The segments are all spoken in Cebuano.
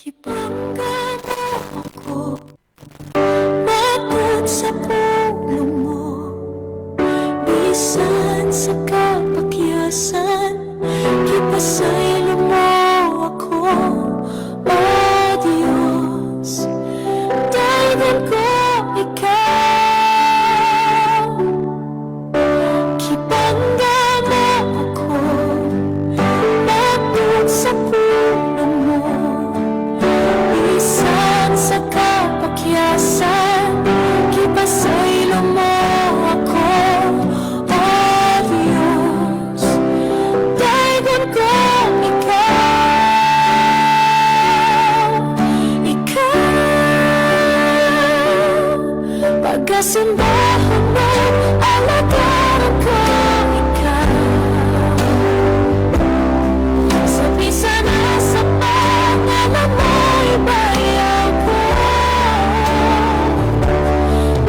Gipangga mo ako matod sa pulong mo. Bisan sa kapakyasan, gipasaylo mo ako, O Diyos. Daygon ko ikaw. Gipangga mo ako matod sa pulong mo. Bisan sa kapakyasan, gipasaylo mo ako, O Diyos. Daygon ko ikaw, ikaw. Pagkasimbahan mo, alagaran ko ikaw. Sa bisan asa pangalan mo'y bayaw ko.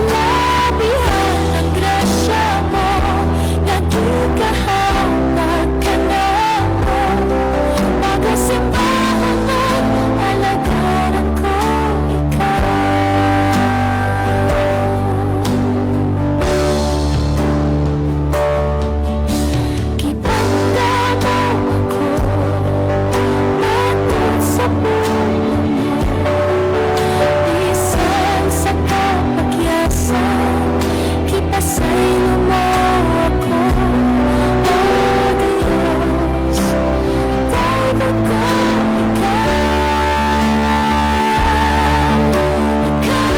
Labihan ang grasya mo nga gihatag kanamo. Pagasimbahan mo, alagaran ko ikaw. Gipangga mo ako matod sa pulong mo. Bisan sa kapakyasan, gipasaylo mo ako, O Diyos. Daygon ko ikaw, ikaw.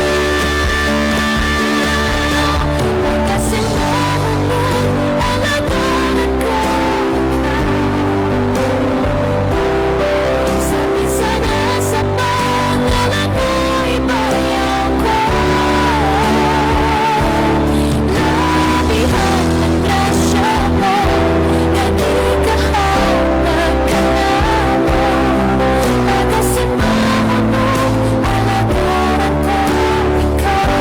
Pagkasimbahan mo, alagaran ko ikaw. Sa bisan asa pangalan mo'y bayaw ko. Labihan ang grasya mo nga gihatag kanamo. Pagasimbahan mo, alagaran ko ikaw.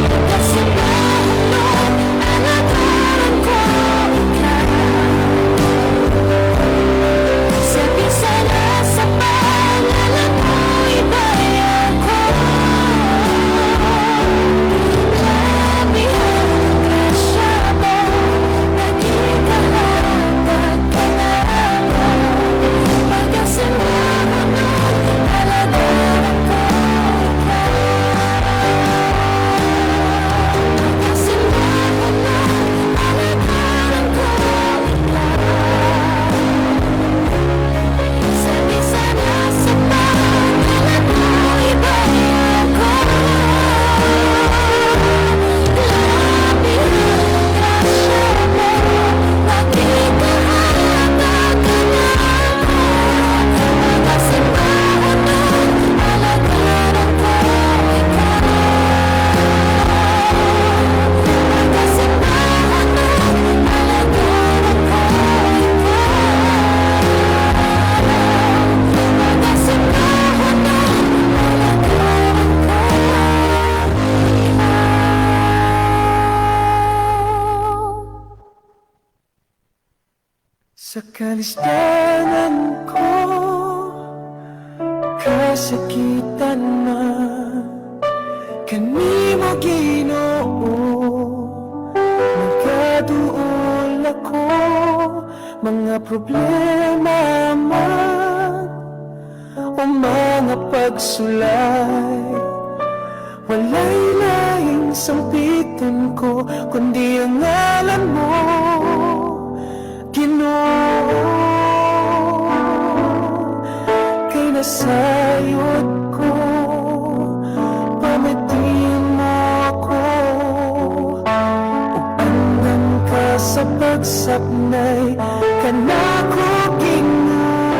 Pagkasimbahan mo, alagaran ko ikaw. Sa bisan asa pangalan mo'y bayaw ko. Labihan ang grasya mo nga gihatag kanamo. Pagasimbahan mo, alagaran ko ikaw. Pagasimbahan mo, alagaran ko ikaw. Sa bisan asa pangalan mo'y bayaw ko. Labihan ang grasya mo nga gihatag kanamo. Pagasimbahan mo, alagaran ko ikaw. Pagasimbahan mo, alagaran ko ikaw. Pagasimbahan mo, alagaran ko ikaw. Sa kalisdanan ko, kasakitan man, kanimo, Ginoo, nagaduol ako. Mga problema man o mga pagsulay, walay laing sampiton ko kundi ang ngalan mo, Ginoo. Kay nasayod ko, pamatiin mo ako ug andam ka sa pagsapnay kanako, Ginoo.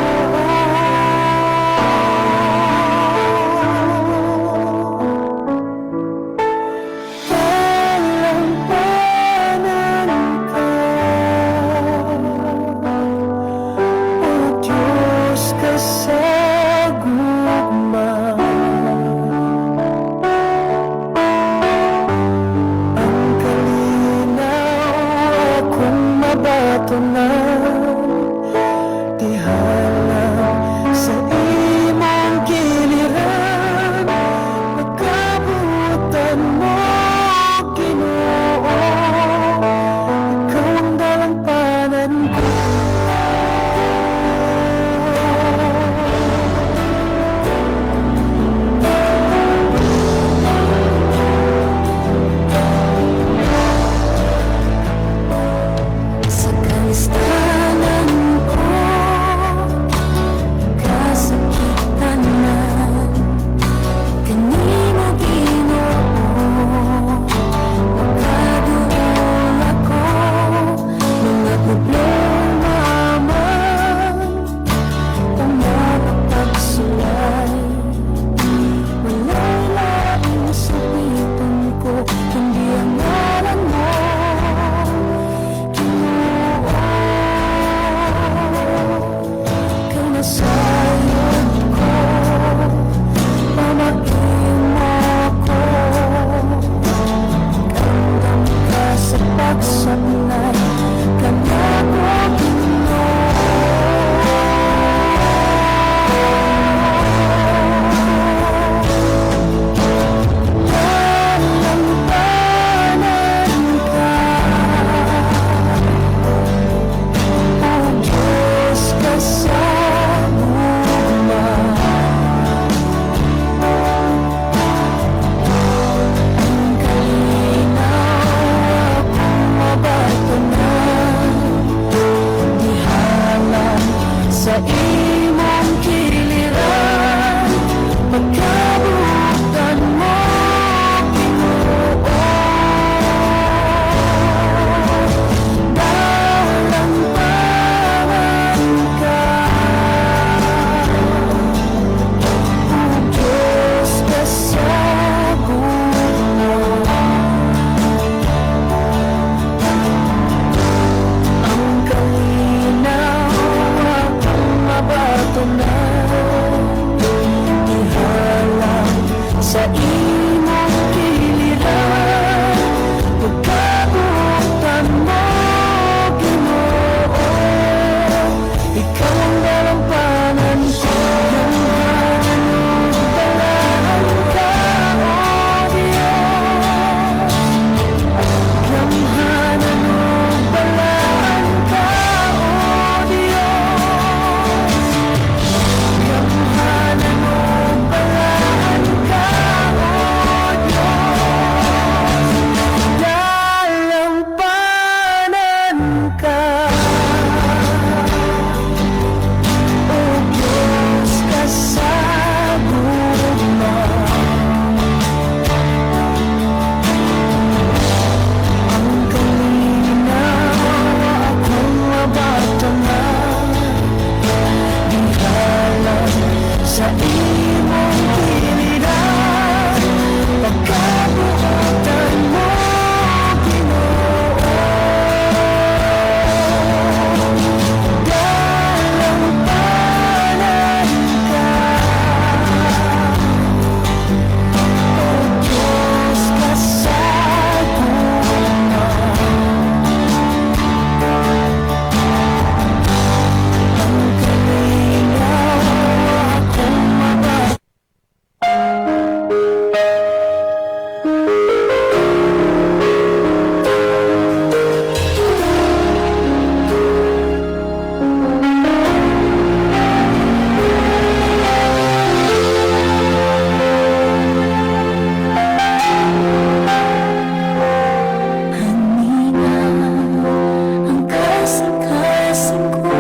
Kasing-kasing ko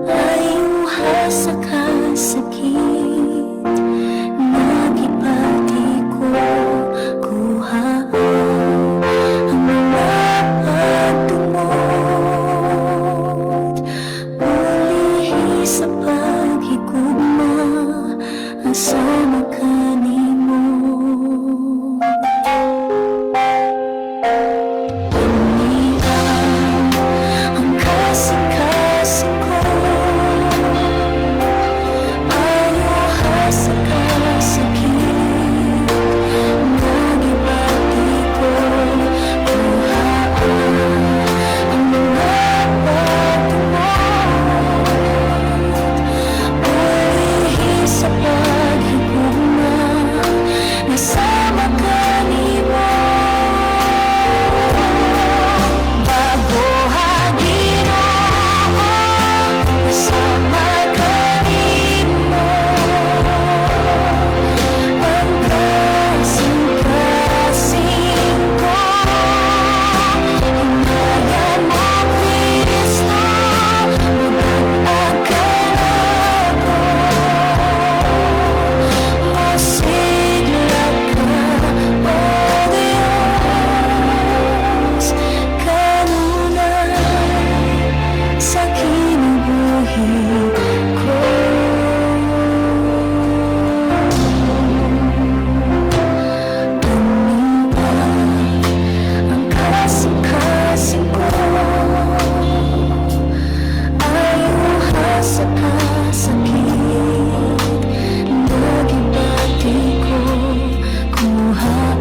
ayuha sa kasakit nga gibati ko, kuhaa ang mga pagdumot, Bulihi sa paghigugma asama kanimo. Kini ang kasing-kasing ko ayuha sa kasakit nga gibati ko, kuhaa ang mga pagdumot, Bulihi sa paghigugma nasama kanimo. Bago-ha, Ginoo, nasama kanimo ang kasing-kasing ko. Himaya mo, Kristo, mudan-ag ka nako. Mosidlak ka, O Diyos, kanunay sa kinabuhi ko. Kini ang kasing-kasing ko ayuha sa kasakit nga gibati ko, kuhaa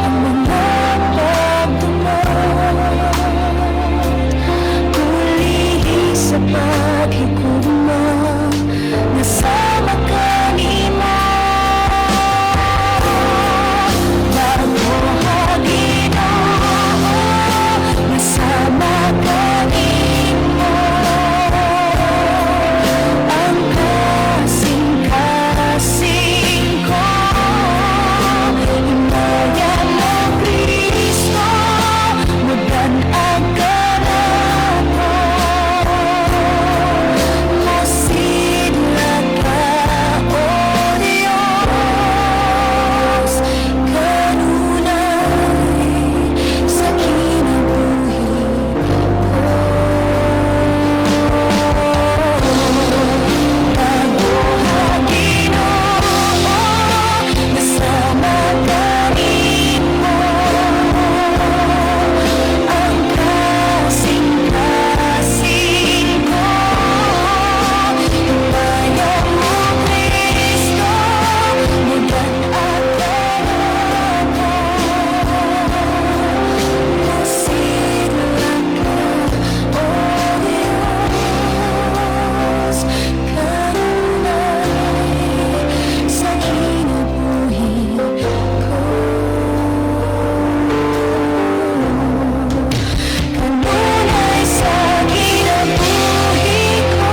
ang mga pagdumot, Bulihi sa paghigugma nasama kanimo. Bago-ha, Ginoo, nasama kanimo ang kasing-kasing ko. Himaya mo, Kristo, mudan-ag ka nako. Mosidlak ka, O Diyos, kanunay sa kinabuhi ko. Bago-ha, Ginoo, nasama kanimo ang kasing-kasing ko. Himaya mo, Kristo, mudan-ag ka nako. Mosidlak ka, O Diyos, kanunay sa kinabuhi ko. Kanunay sa kinabuhi ko.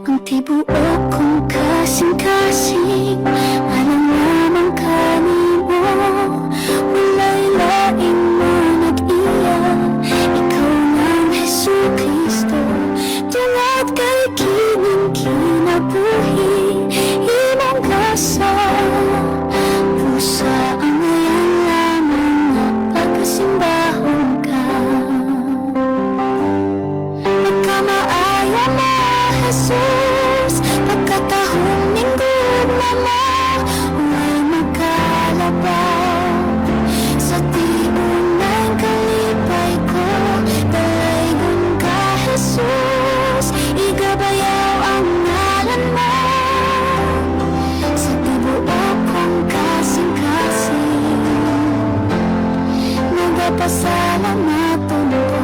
Ang tibuok kong kasing-kasing alang lamang kanimo. Walay laing manag-iya, ikaw lang, Hesu Kristo. Tungod kay kining kinabuhi imong gasa, busa angayan lamang nga pagkasimbahon ka. Pagkamaayo mo, Jesus, pagkatahom ning gugma mo, walay makalabaw. Sa tiun ng kalipay ko, dalaygon ka, Jesus, igabayaw ang ngalan mo. Sa tibuok kong kasing-kasing, nagapasalamaton ko.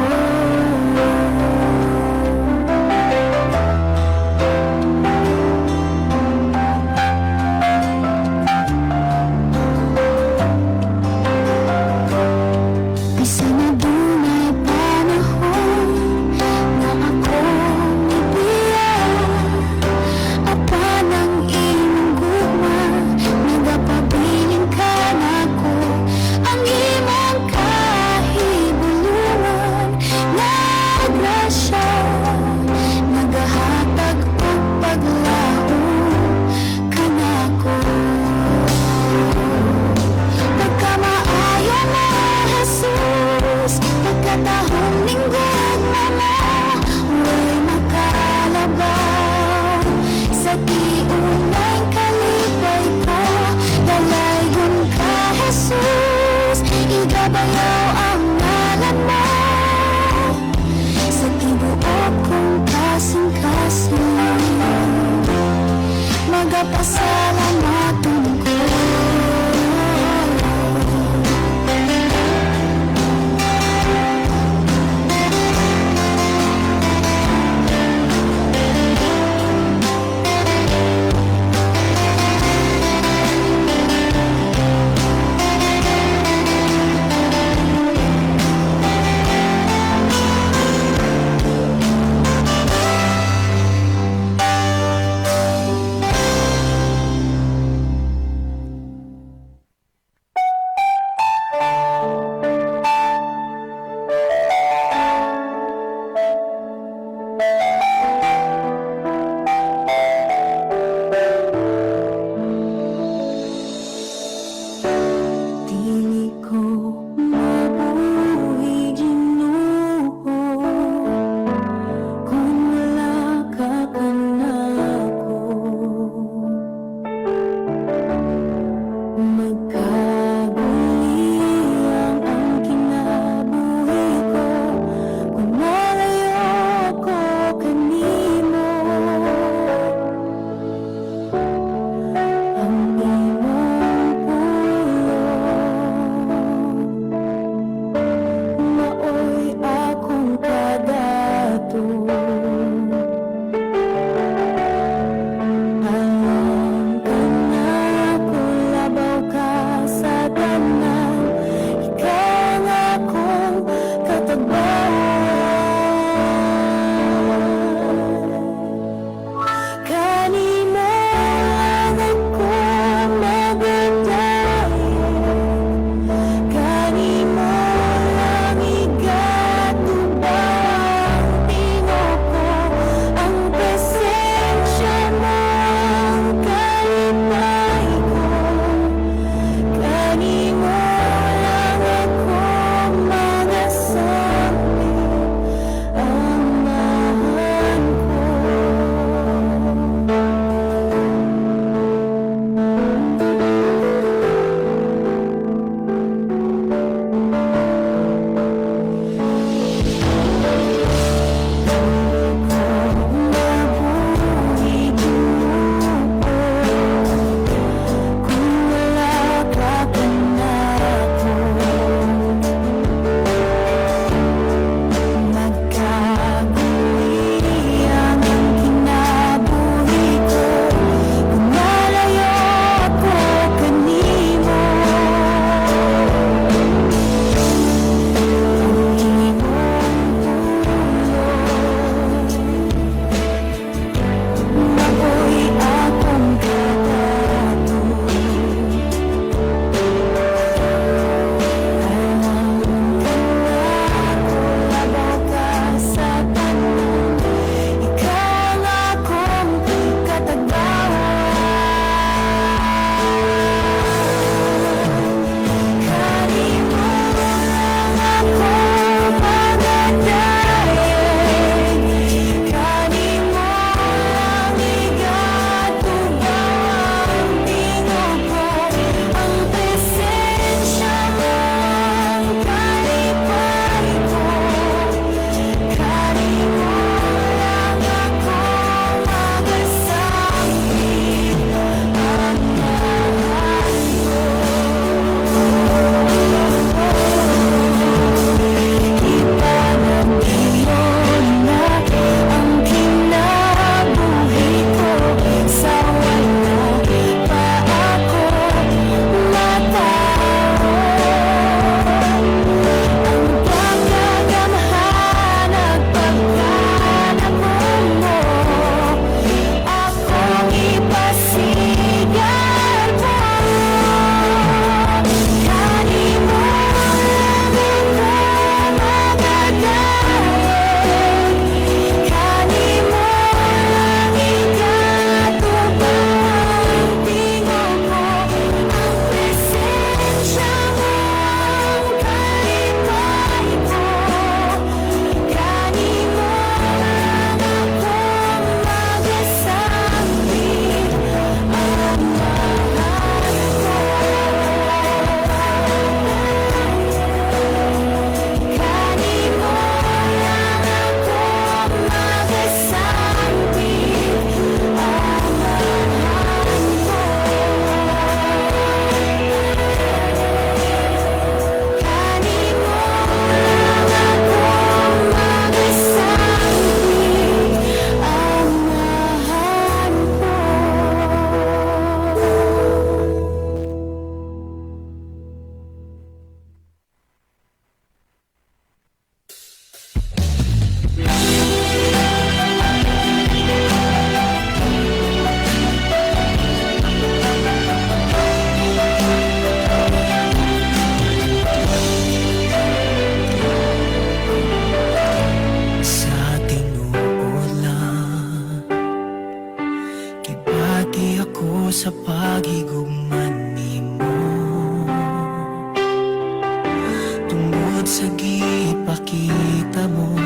Sa gipakita mo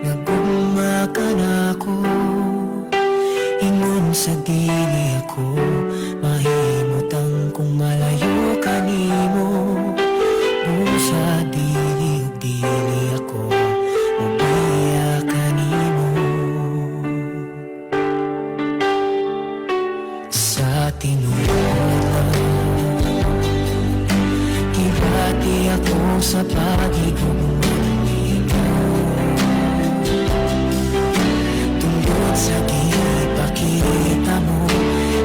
nga gugma ka nako, ingon sa dili ako mahimutang kung malayo kanimo. Busa dili ug dili ako mobiya kanimo. Sa tinuod lang, gibati ako sa paghigugma nimo. Tungod sa gipakita mo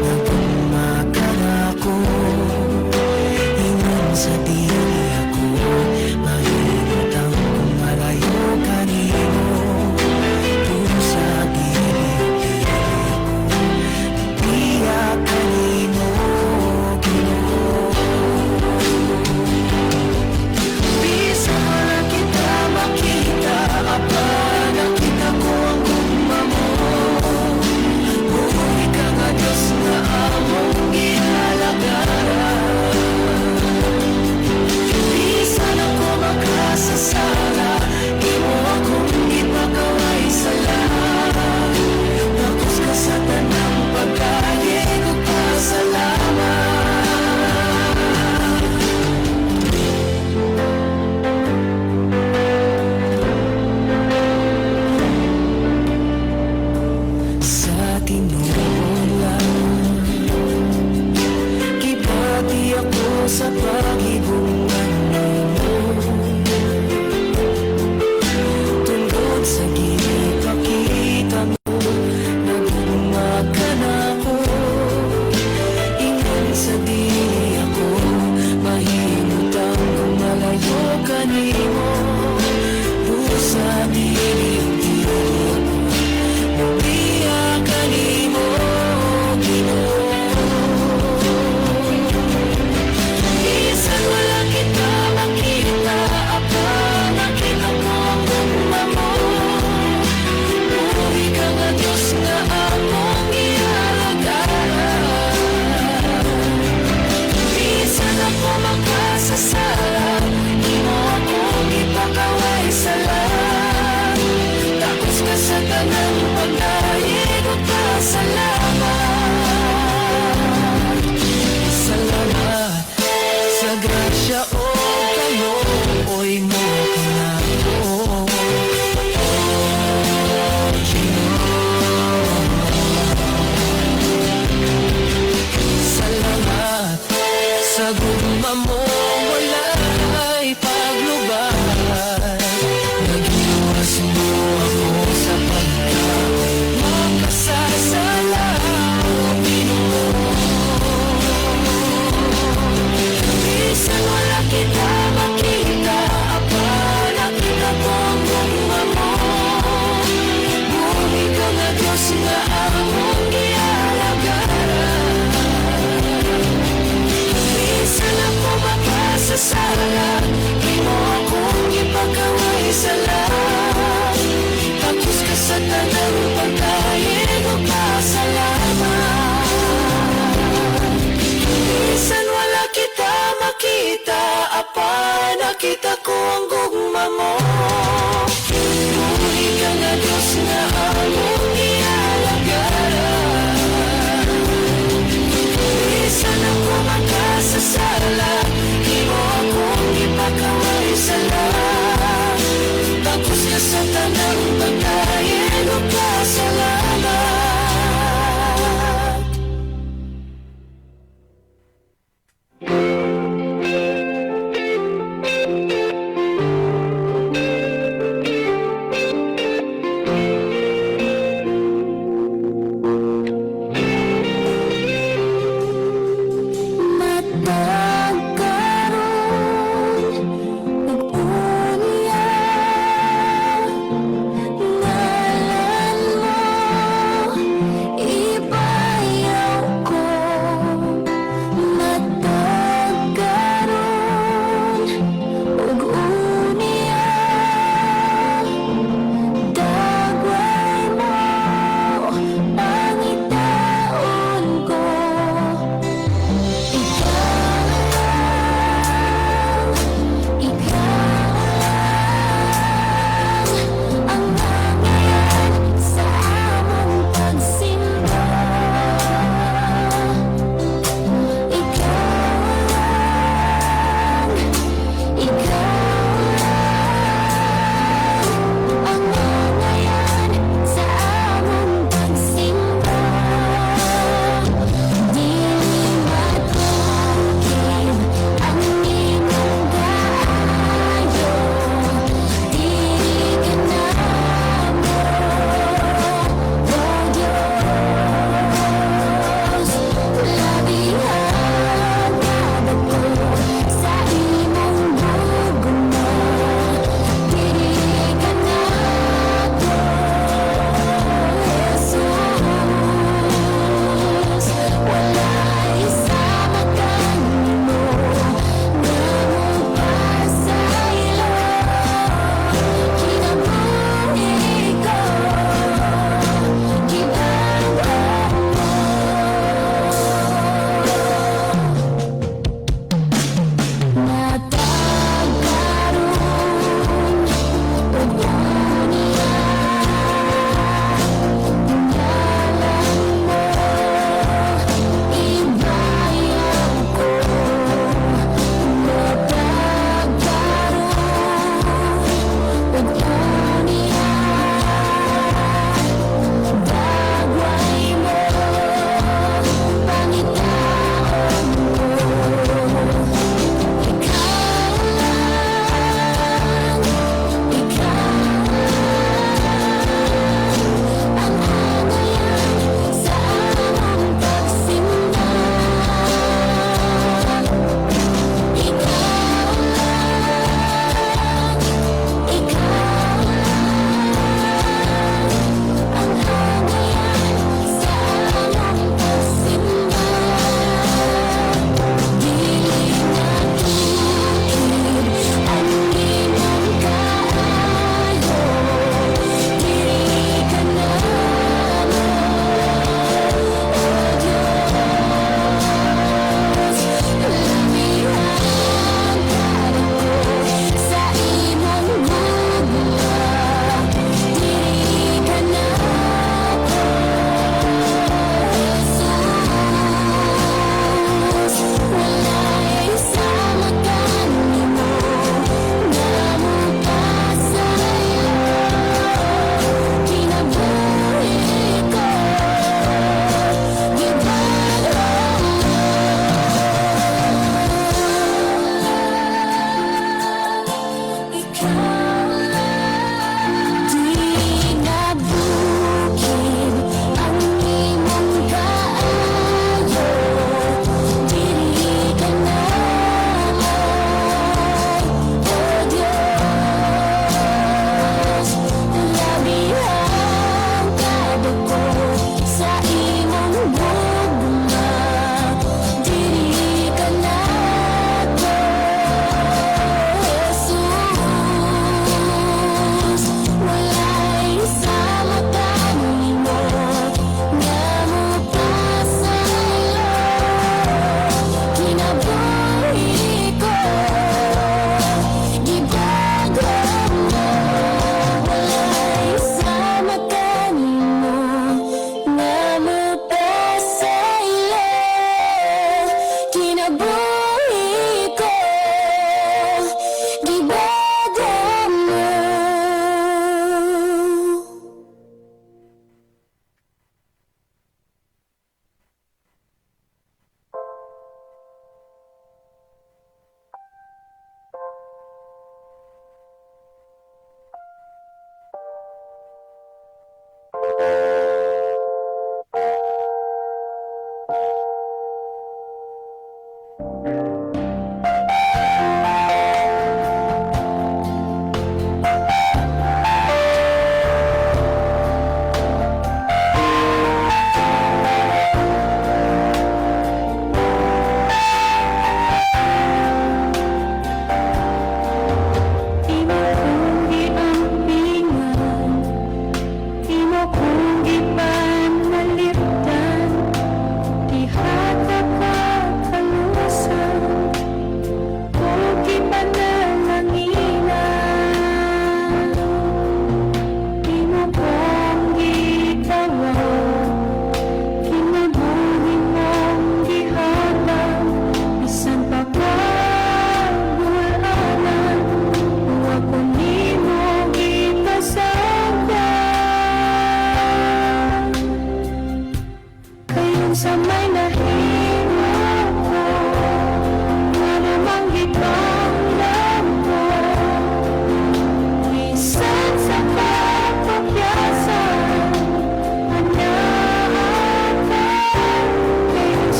nga gugma ka nako, ingon sa dili ako mahimutang kung malayo kanimo. Busa dili ug dili ako mobiya kanimo, Ginoo. Bisan wala kita makita, apan nakita ko ang gugma mo. Buhi ka nga Diyos nga among gihalagaran. Bisan ako makasasala, imo akong gipakaway sala. Takos ka sa tanang pagkayeg ug pasalamat. Sa tinuod lang, gibati ako sa paghigugma nimo. Tungod sa gipakita mo nga gugma ka nako, ingon sa dili ako mahimutang kung malayo kanimo. Busa dili ug dili ako mobiya kanimo, Ginoo. Bisan wala kita makita, apan nakita ko ang gugma mo. Buhi ka nga Diyos nga among gihalagaran. Bisan ako makasasala, imo akong gipakaway sala. Takos ka sa tanang pagdayeg ug pasalamat. Salamat sa grasya o kaluoy mo kanako, oh Ginoo. Salamat sa gugma mo walay paglubay. Nagiwas mo ako sa pagka makasasala, Ginoo. Bisan wala kita makita, apan nakita ko ang gugma mo. Buhi ka nga Diyos nga among gihalagaran. Bisan ako makasasala, imo akong gipakaway sala. Takos ka sa tanang pagkayeg ug pasalamat. Bisan wala kita makita, apan nakita ko ang gugma mo. Buhi ka nga Diyos nga among gihalagaran. Bisan ako makasasala, imo akong gipakaway sala. Takos ka sa tanang pagkayeg ug pasalamat. Matag karon ug unya.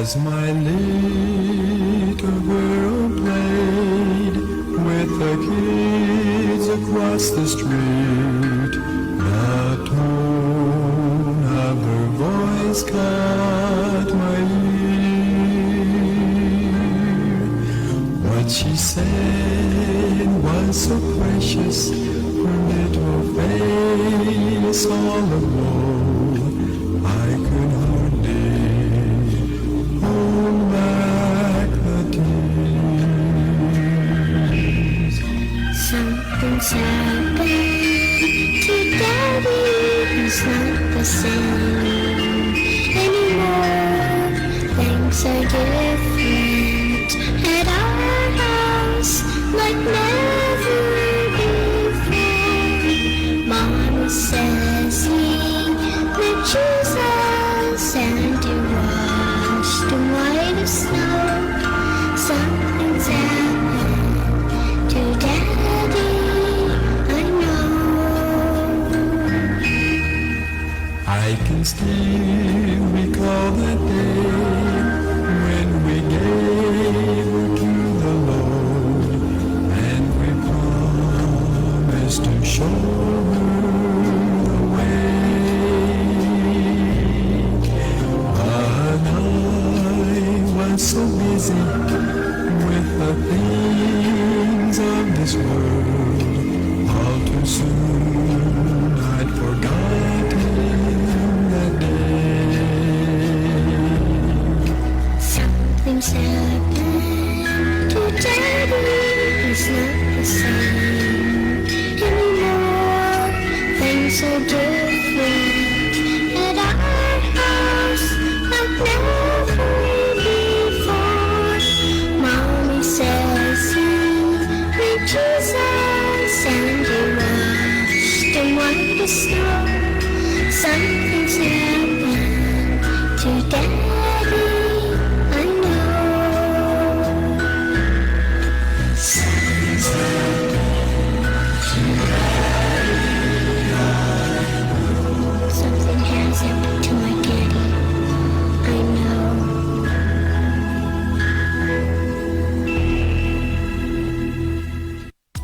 As my little girl played with the kids across the street, the tone of her voice caught my ear. What she said was so precious, her little face all aglow. I could hardly hold back the tears. Something's happened to Daddy. He's not the same anymore. Things are different at our house like never before. Mommy says he met Jesus and he washed him white as snow. Something's happened to Daddy, I know. I can still recall that day when we gave her to the Lord and we promised to show her the way. But I was so busy with the things of this world, all too soon I'd forgotten that day. Something's happened to Daddy. He's not the same anymore. Things are different at our house like never before. Mommy says he met Jesus and he washed him white as snow. Something's happened to Daddy, I know. Something's happened to Daddy. Something has happened to my daddy, I know.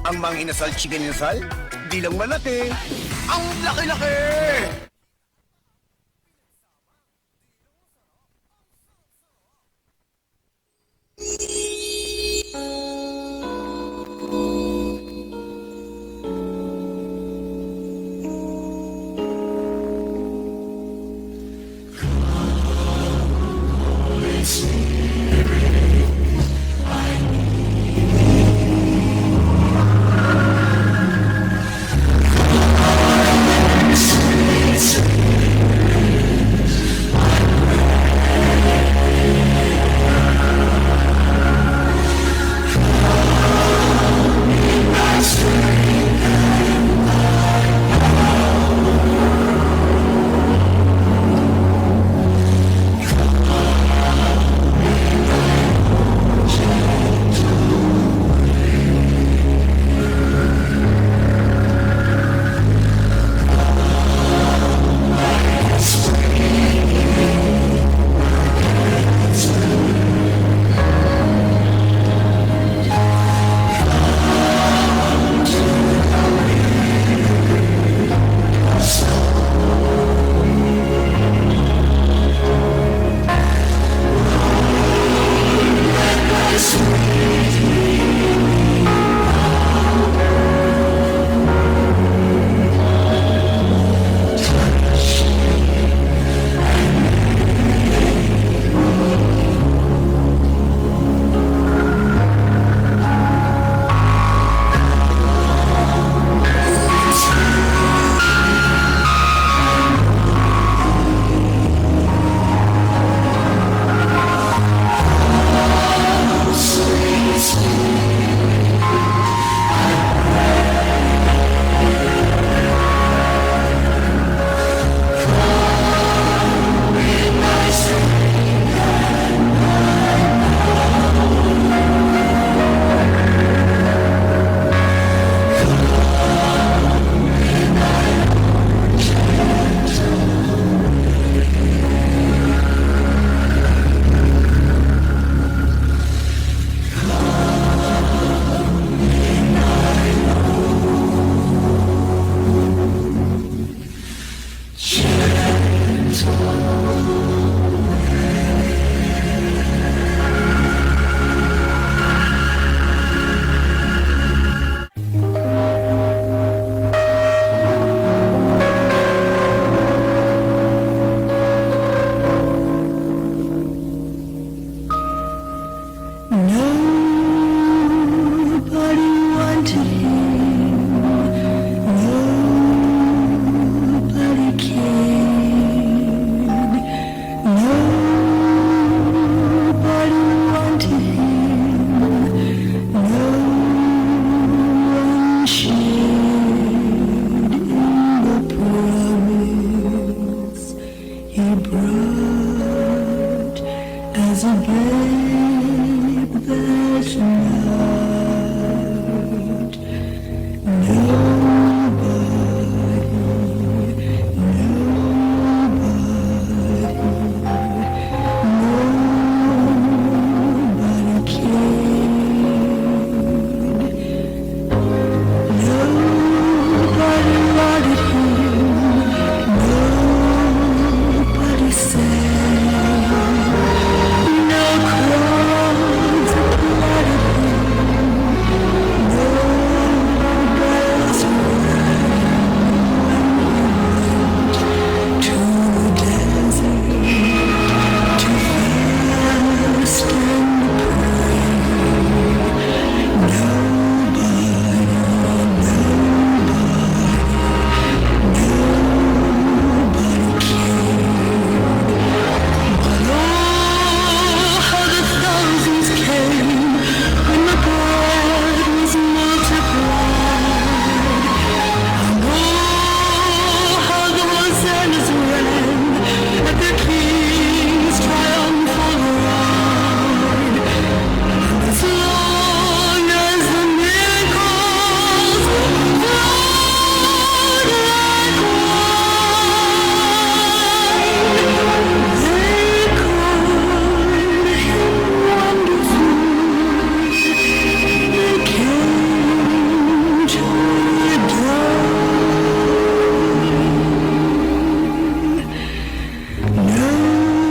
Ang Mang Inasal Chicken Inasal, di lang malaki, ang laki-laki! Nobody wanted him. Nobody cared. Nobody wanted him. No one shared in the promise he brought as a babe that night. Nobody, nobody, nobody cared. Nobody wanted him. Nobody sang. No crowds applauded him. No bells rang when he went to the desert to fast and pray. Nobody, nobody, nobody cared. But oh, how the thousands came when the bread was multiplied. And oh, how the hosannas rang at the King's triumphal ride. And as long as the miracles flowed like wine, they called him wonderful. They came to die.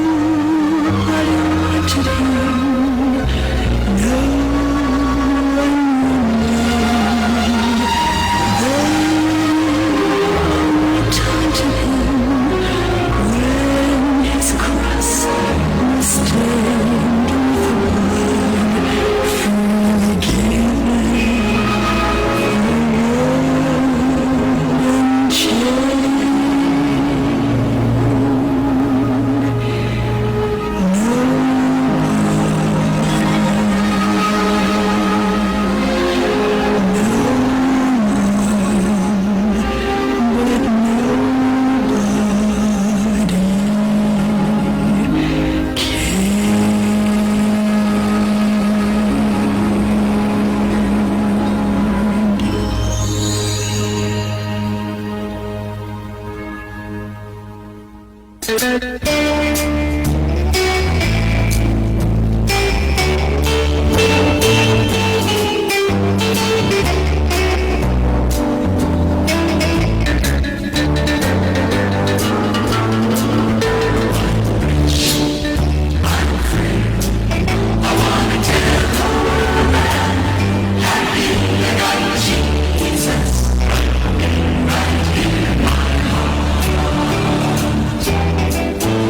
Nobody wanted him. No one remained. They only taunted him when his cross was stained with blood freely given for world and chain. But nobody cared.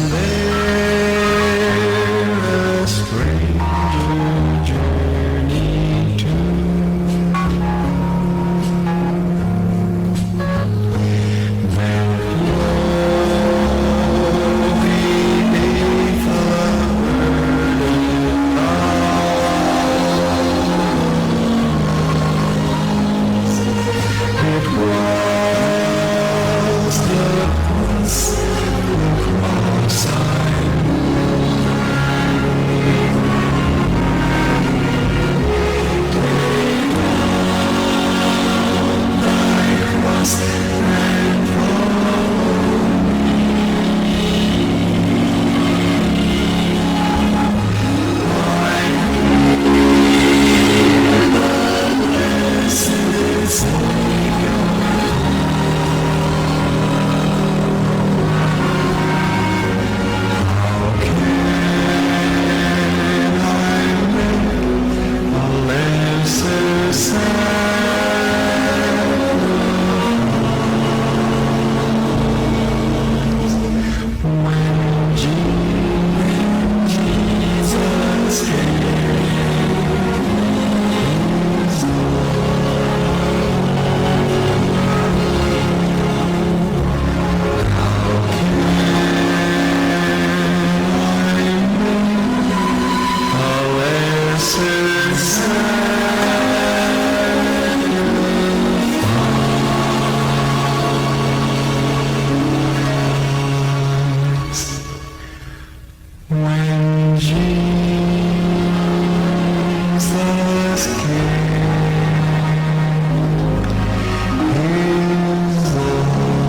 And there a stranger journeyed to. That lo, beneath the burden It was the cross I Take up thy cross and follow me. I hear the blessed Savior. How can I make a lesser sacrifice when Jesus gave His all? How can I make a lesser sacrifice when Jesus gave His all?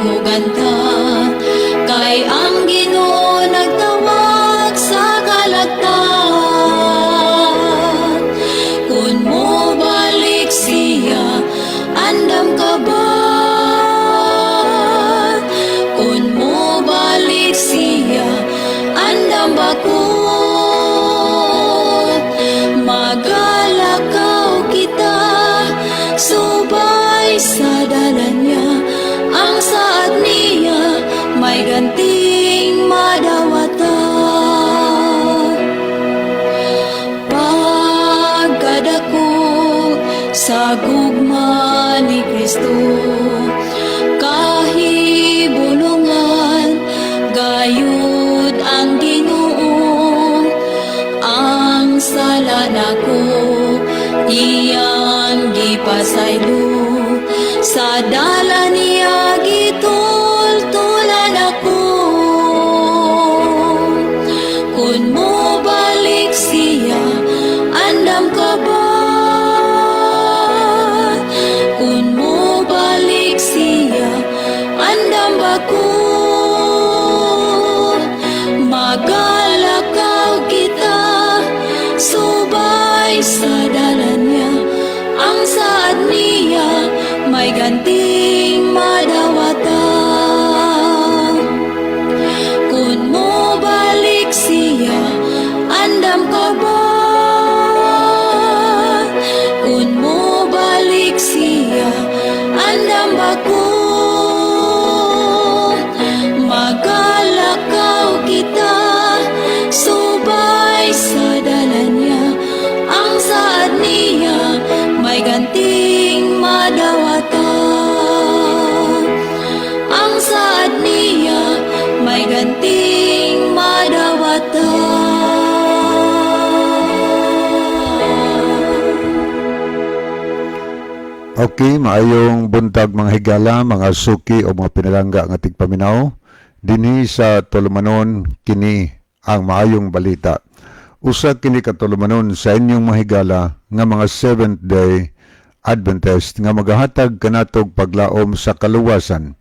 Dayogan ta, kay ang Ginoo nagtawag sa kalagtan. Kung mo balik siya, andam ka ba? Kung mo balik siya, andam ba ko? Magalakaw kita subay sa dalan niya. Ang saad niya may ganting madawatan. Pagkadako sa gugma ni Kristo, kahibulungan gayud ang Ginoo. Ang sala nako iyang gipasaylo, sa dalan niya gitultulan ako. Kung mo balik siya, andam ka ba? Kung mo balik siya, andam ba ko? Magalakaw kita subay sa dalan niya. Ang saad niya may ganting madawatan. Kung mo balik siya, andam ka ba? Kung mo balik siya, andam ba ko? Magalakaw kita subay sa dalan niya. Ang saad niya may ganting madawatan. Ang saad niya may ganting madawatan. Okay, maayong buntag, mga higala, mga suki o mga pinalangga nga tigpaminaw. Dinhi sa Tulumanon, kini ang maayong balita. Usa kini ka tulumanon sa inyong mga higala nga mga Seventh Day Adventist nga magahatag kanatog paglaom sa kaluwasan.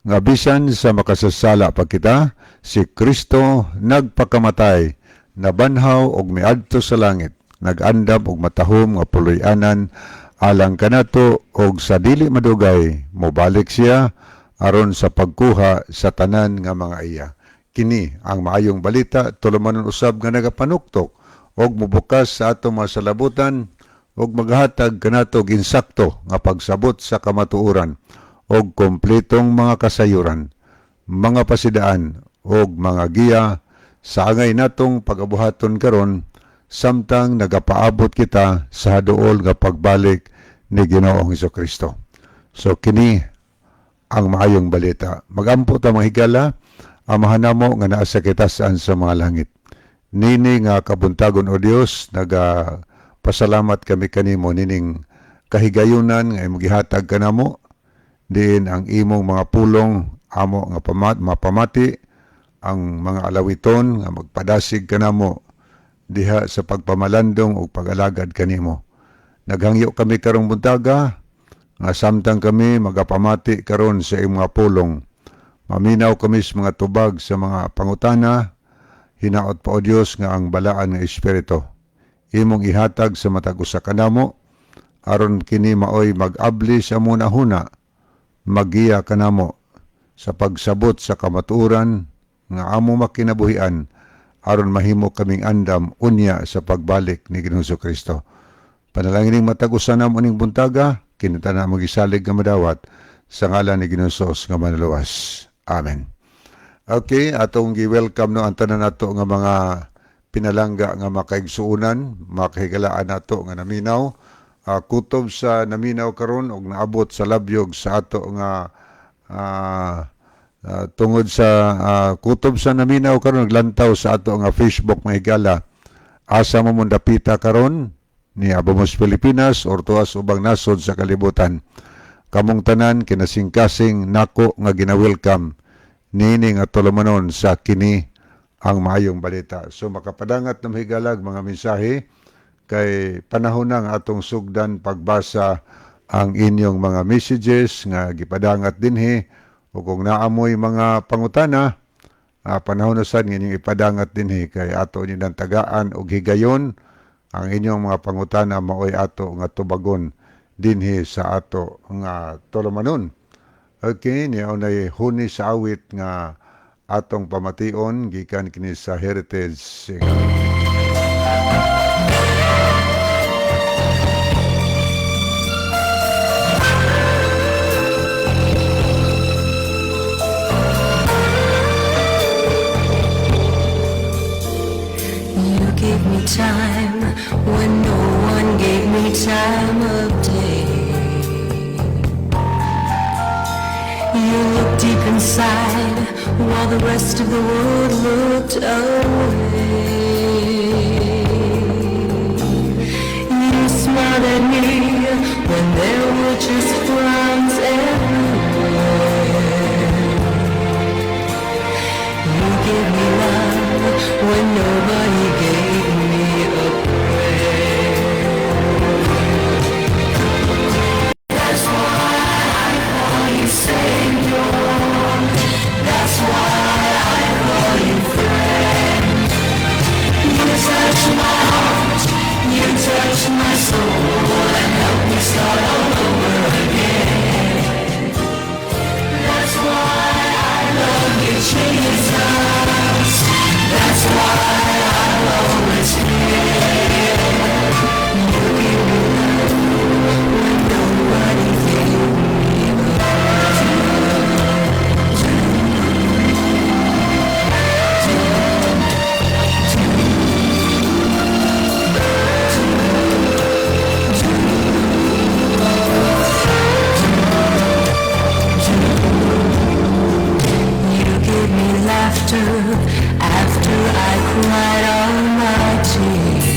Nga bisan sa makasasala pa kita, si Kristo nagpakamatay, nabanhaw og miadto sa langit, nag-andam og matahom nga puloy-anan alang kanato, og sa dili madugay mobalik siya aron sa pagkuha sa tanan nga mga iya. Kini ang maayong balita, tulumanon usab nga nagapanuktok og mobukas sa atong mga salabutan og maghatag kanato og insakto nga pagsabot sa kamatuoran og kompletong mga kasayuran, mga pasidaan og mga giya sa angay natong pagabuhaton karon samtang nagapaabot kita sa haduol nga pagbalik ni Ginoong Kristo. So kini ang maayong balita. Magampo ta, mga higala. Amahan namo nga naa sa kitasan sa mga langit. Nini nga kabuntagon, o Dios, naga pasalamat kami kanimo nining kahigayunan nga imong gihatag kanamo diin ang imong mga pulong amo nga mapamati, ang mga alawiton nga magpadasig kanamo diha sa pagpamalandong ug pag-alagad kanimo. Naghangyo kami karong buntaga nga samtang kami magapamati karon sa imong mga pulong, maminaw kami sa mga tubag sa mga pangutana. Hinaot pa, O Dios, nga ang balaan nga Espiritu imong ihatag sa matag usa kanamo aron kini maoy mag-abli sa among hunahuna, magiya kanamo sa pagsabot sa kamatuoran nga amo makinabuhian aron mahimo kaming andam unya sa pagbalik ni Ginoong Kristo. Panalangin ning matag usa namo ning buntaga, kinita na magisalig nga madawat sa ngalan ni Ginoong Jesus nga manluwas. Amen. Okay, atong gi-welcome no ang tanan nato nga mga pinalangga nga makaigsuonan, makahigalaan nato nga naminaw. Kutob sa naminaw karon og naabot sa labyog sa ato nga tungod sa kutob sa naminaw karon naglantaw sa ato nga Facebook, mga higala. Asa mo mong dapita karon ni Abamos Pilipinas or tuas ubang nasod sa kalibutan. Kamong tanan kinasingkasing nako nga gina-welcome nini nga tulumanon sa kini ang maayong balita. So makapadangat na mahigalag mga mensahe kay panahon na nga atong sugdan pagbasa ang inyong mga messages nga gipadangat dinhi. O kung naamoy mga pangutana, panahon na sad nga inyong ipadangat dinhi kay ato inyong tagaan og higayon ang inyong mga pangutana, maoy ato nga tubagon dinhi sa ato nga tulumanon. Okay, niya unay huni sa awit nga atong pamation gikan kini sa Heritage Singer. You gave me time when no one gave me time of day. You looked deep inside while the rest of the world looked away. You smiled at me when there were just frowns everywhere. You gave me love when nobody gave me a prayer. That's why I call you Savior. That's why I call you friend. You touch my heart, you touch my soul, and help me start all over again. That's why I love you, Jesus. That's why I'll always live. You give me love when nobody gave me. You gave me laughter after I cried all my tears.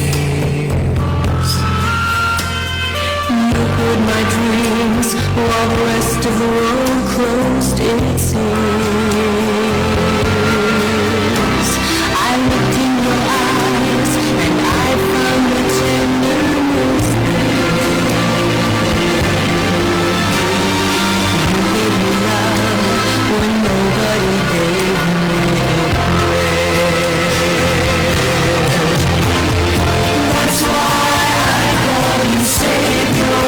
You heard my dreams while the rest of the world closed its ears. I looked in your eyes and I found the tenderness there. You gave me love when nobody gave me a prayer. That's why I call you Savior.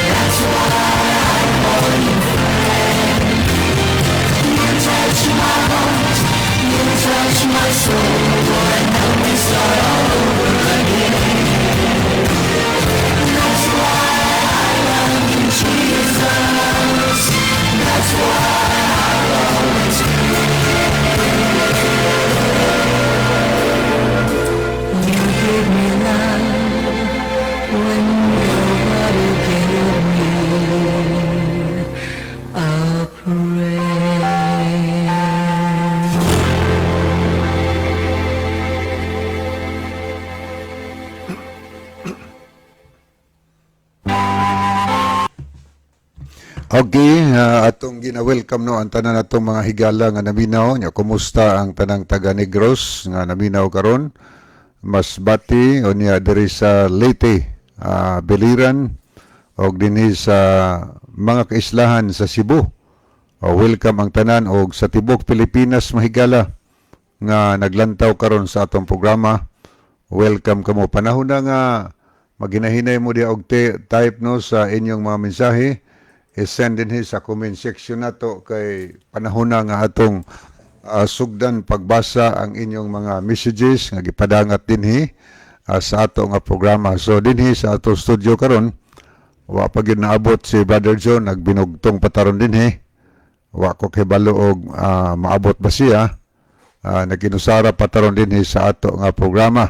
That's why I call you friend. You touch my heart, you touch my soul, and help me start all over again. That's why I love you, Jesus. That's why I'll always You gave me love when nobody gave me a prayer. Okay, atong gina-welcome no ang tanan atong mga higala nga naminaw nya. Kumusta ang tanang taga Negros nga naminaw karon? Masbate unya diri sa Leyte, Biliran og dinhi sa mga kaislahan sa Cebu. Oh, welcome ang tanan og sa tibok Pilipinas, mahigala nga naglantaw karon sa atong programa. Welcome kamo. Panahon na nga maginahinay mo diha og type no sa inyong mga mensahe. I-send dinhi sa comment section nato kay panahon na nga atong sugdan pagbasa ang inyong mga messages nga gipadangat dinhi sa ato nga programa. So dinhi sa ato studio karon, wa pa gyud naabot si Brother John, nagbinugtong pa taron dinhi. Wa ko kahibalo og maabot ba siya. Naginusara pa taron dinhi sa ato nga programa.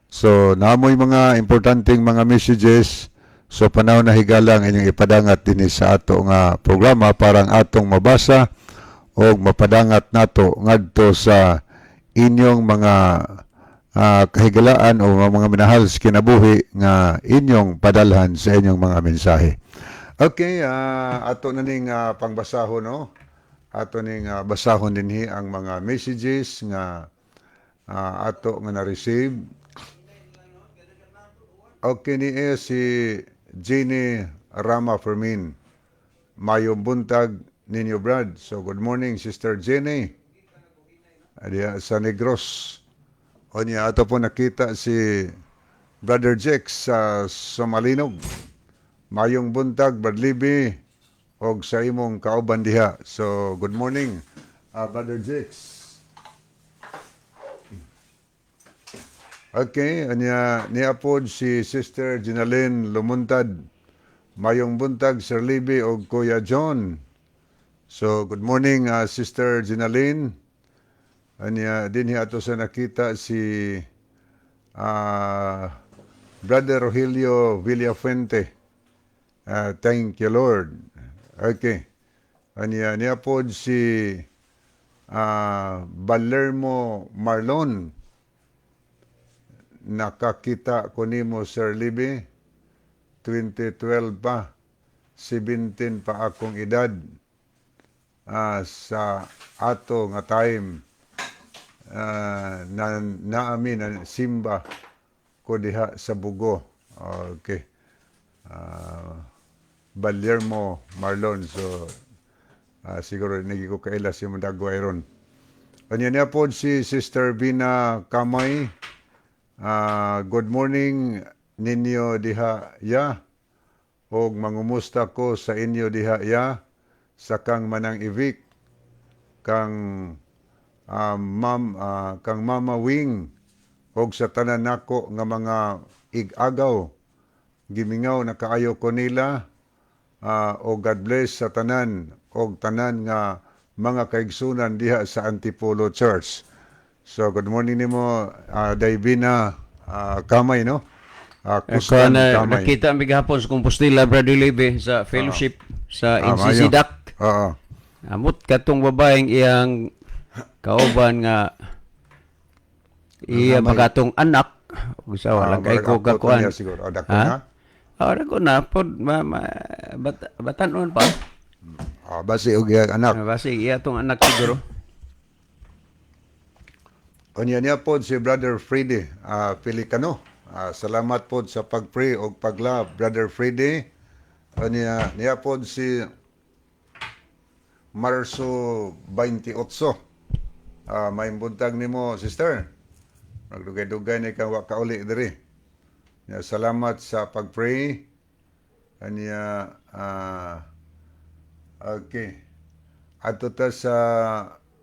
So namoy mga importanteng mga messages. So panahon na, higala, ang inyong ipadangat dinhi sa ato nga programa para ang atong mabasa o mapadangat nato ngadto sa inyong mga kahigalaan o mga minahal sa kinabuhi nga inyong padalhan sa inyong mga mensahe. Okay, ato na ning pangbasahon no. Ato ning basahon dinhi ang mga messages nga ato nga na-receive. Okay ni si Jenny Rama Fermin. Mayong buntag ninyo, Brad. So good morning, Sister Jenny. Diha sa Negros. Onya ato po nakita si Brother Jex sa Somalinog. Mayong buntag, Brad Libby, og sa imong kauban diha. So good morning, Brother Jex. Okay, anya niya pod si Sister Ginalyn Lumuntad. Mayong buntag, Sir Libby og Kuya John. So good morning, Sister Ginalyn. Anya dinhi ato sa nakita si Brother Rogelio Villafuente. Thank you, Lord. Okay. Anya niya pod si Balermo Marlon. Nakakita ko nimo, Sir Libby, 2012 pa, 17 pa akong edad, sa ato nga time, na naami na simba ko diha sa Bugo. Okay. Balermo Marlon. So siguro nigi ko kaila si Mundagway ron. Kanya niya po si Sister Bina Kamay. Good morning ninyo diha ya. Og mangumusta ko sa inyo diha ya sa kang Manang Ivik, kang ma'am, kang Mama Wing og sa tanan nako nga mga ig-agaw. Gimingaw na kaayo ko nila, og God bless sa tanan og tanan nga mga kaigsunan diha sa Antipolo Church. So good morning nimo, Davina Kamay, no? Ako Kustan na Kamay. nakita mi gahapon sa Compostela, Brother Libe, sa fellowship sa NCC Maayo. DAC. Oo. Amot katong babaeng iyang kauban nga iya Ang bagatong anak ug sa walang kay murag ko ako to kakuan. niya siguro. Ah, dako Ha? na. Ah, dako na pod ma, ma, batanon pa. Basi og iyang anak. Ah, basi iya tong anak siguro. Unya niya pod si Brother Freddy Pelicano. Salamat pod sa pag-pray og pag-love, Brother Freddy. Unya niya pod si Marso 28. May buntag nimo, sister. Nagdugay-dugay ni kang wa kauli diri. Nya, salamat sa pag-pray. Anya okay. Adto ta sa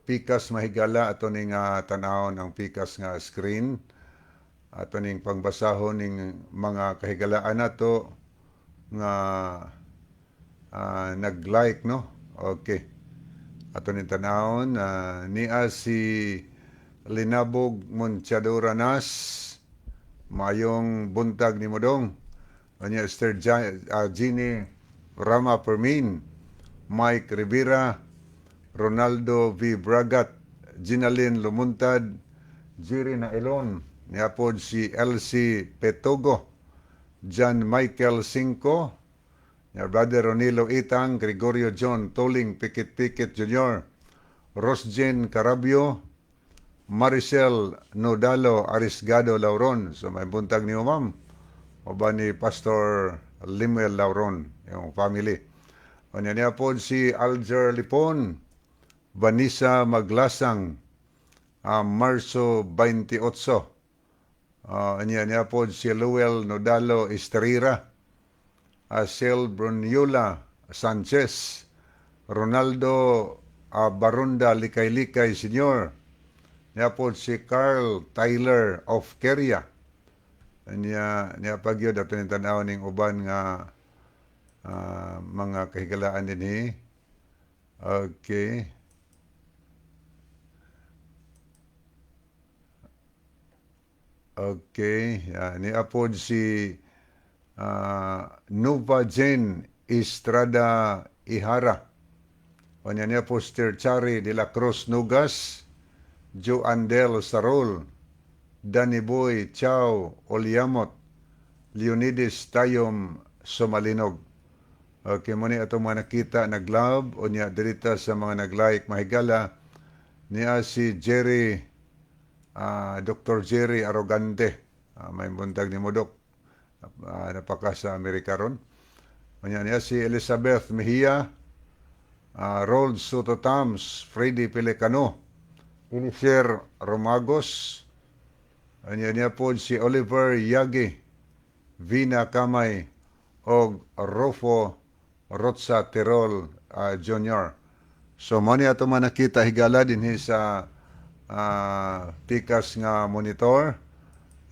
pikas, mahigala, ato ning tan-awon ang pikas nga screen. Ato ning pangbasahon ning mga kahigalaan nato nga nag-like, no. Okay. Ato ning tan-awon, niya si Linabog Monchadora Nas. Mayong buntag ni Modong. Anya Esther Jeannie Rama Permin, Mike Rivera, Ronaldo V. Bragat, Ginalyn Lumuntad, Jerry Nailon, niapod si LC Petogo, John Michael Cinco, niya Brother Ronilo Itang, Gregorio John Toling Pikit Pikit Jr., Rosjen Carabio, Maricel Nodalo Arisgado Lauron. So may buntag niyo, ma'am. O ba ni Pastor Limuel Lauron, yung family. O niya niya po si Alger Lipon, Vanessa Maglasang, Marso 28. Niya niya po si Luel Nodalo Estrera, Sel Bruniola Sanchez, Ronaldo Barunda Likay-Likay Sr., niya po si Carl Tyler of Keria. Niya niya pagyud ato ning tan-aw ning uban nga mga kahigalaan dinhi. Okay. Okay, niya pod si Nova Jane Estrada Ihara. O niya niya po Sir Chari de la Cruz Nugas, Joe Andel Sarol, Danny Boy Chow Oliamot, Leonides Tayom Somalinog. Okay, mo ni atong mga nakita nag-love o niya dirita sa mga nag-like, mahigala, niya si Jerry, Dr. Jerry Arrogante. May buntag ni Modok. Napaka sa Amerika ron. O niya, niya si Elizabeth Mejia, Rold Soto Tams, Freddy Pelicano, Elisir Romagos, anya niya po si Oliver Yagi, Vina Kamay, og Rofo Rotsa Tirol Jr. So mo ni ato man nakita, higala, dinhi sa tikas nga monitor.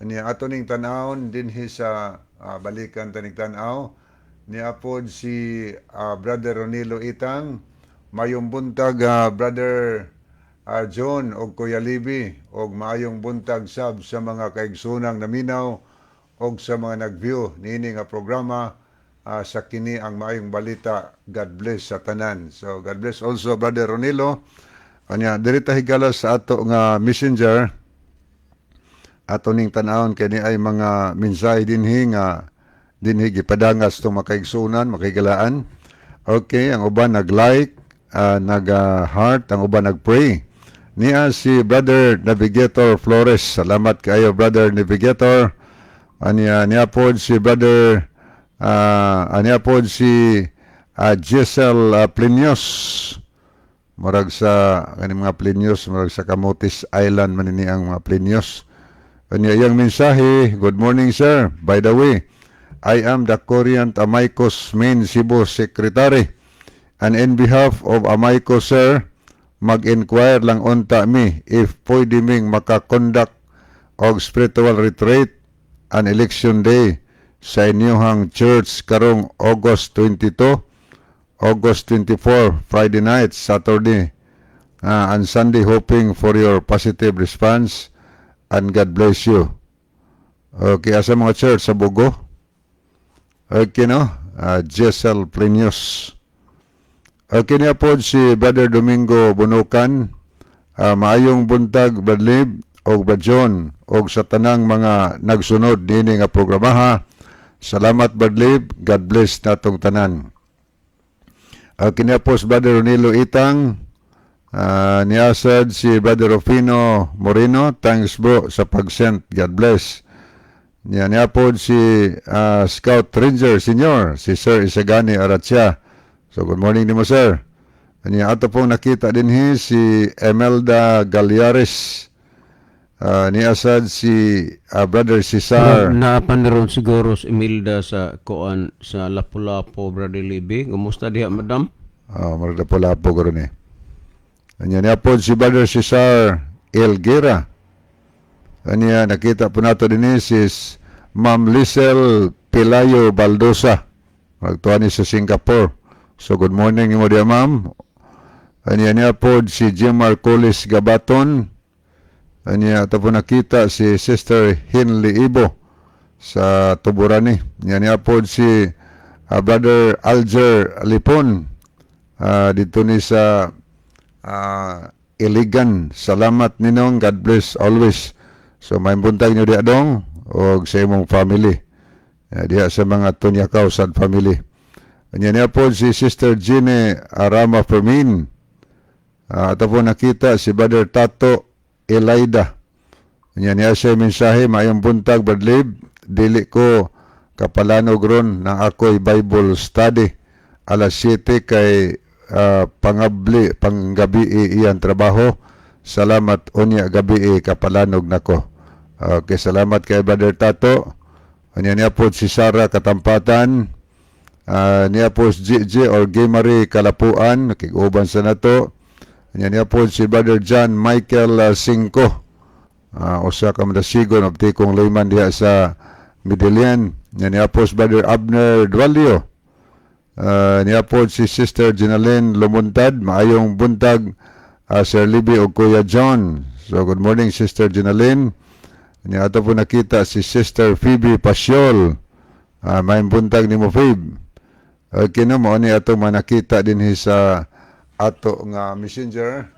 Niya ato ning tan-awon dinhi sa balikan taning tan-aw. Niya pod si Brother Ronilo Itang. Mayong buntag, Brother John og Kuya Libi, og maayong buntag sab sa mga kaigsunang naminaw og sa mga nag-view niini nga programa sa kini ang maayong balita. God bless sa tanan. So God bless also, Brother Ronilo. Anya diri ta, higala, sa ato nga messenger, ato ning tan-awon kay ni ay mga mensahe dinhi nga dinhi gipadangas tong makaigsunan, makahigalaan. Okay, ang uban nag-like, nag-heart, ang uban nag-pray. Niya si Brother Navigator Flores. Salamat kayo, Brother Navigator. Anya niya pod si Brother anya pod si Giselle Plinius. Murag sa kaning mga Plinius, murag sa Camotes Island man ni ang mga Plinius. Anya iyang mensahe, "Good morning, sir. By the way, I am the current Amaicos main Cebu Secretary. And in behalf of Amaicos, sir, mag-inquire lang unta mi if pwede ming makakonduct og spiritual retreat and election day sa inyong church karong August 22, August 24, Friday night, Saturday, and Sunday, hoping for your positive response and God bless you." Okay, asa mga church sa Bogo? Okay, no? Giselle Plinius. Okay niya po si Brother Domingo Bunukan. Maayong buntag, Brad Lib, og Brad John, og sa tanang mga nagsunod nini nga programaha. Salamat, Brad Lib. God bless natong tanan. Kini po si Brother Ronilo Itang. Niasad si Brother Rufino Moreno. "Thanks, bro, sa pag-send. God bless." Niya niya po si Scout Ranger Senior, si Sir Isagani Aratsia. So good morning nimo, sir. Niya ato pong nakita din si Emelda Galliares. Niasad si Brother Cesar. Naapan ron siguro si Imelda sa kuan sa Lapu-Lapu, Brother Libby. Kumusta diha, madam? Oh, murag Lapu-Lapu ko ron eh. Anya niya po si Brother Cesar Elguera. Anya nakita po nato din si Ma'am Lisel Pilayo Baldosa. Magtuwa ni sa Singapore. So good morning mo diya, ma'am. Anya niya po si Jim Marcolis Gabaton. Anya ato po nakita si Sister Hinley Ibo sa Tuburani. Anya niya po si Brother Alger Lipon dito ni sa Iligan. Salamat, ninong. God bless always. So may buntag nyo diha dong og sa imong family. Diha sa mga Tunyakaw sad family. Anya niya po si Sister Gine Arama Fermin. Ato po nakita si Brother Tato Elida. Anya niya siya mensahe, "Maayong buntag, Brad Lib. Dili ko kapalanog ron na ako'y Bible study alas 7 kay pangabli panggabi iyan trabaho. Salamat, unya gabi kapalanog nako." Okay, salamat kay Brother Tato. Anya niya po si Sara Katampatan. Niya po si GG or Gay Kalapuan, nakiguban sa nato. Anya niya po si Brother John Michael Cinco. Usa ka madasigon og tikong layman diha sa Medellin. Anya niya po si Brother Abner Dualio. Niya po si Sister Ginaline Lumuntad. "Maayong buntag, Sir Libby o Kuya John." So good morning, Sister Ginaline. Niya ato po nakita si Sister Phoebe Pasiol. Maayong buntag nimo, Phoebe. Okay no, mo ni ato manakita din sa ato nga messenger.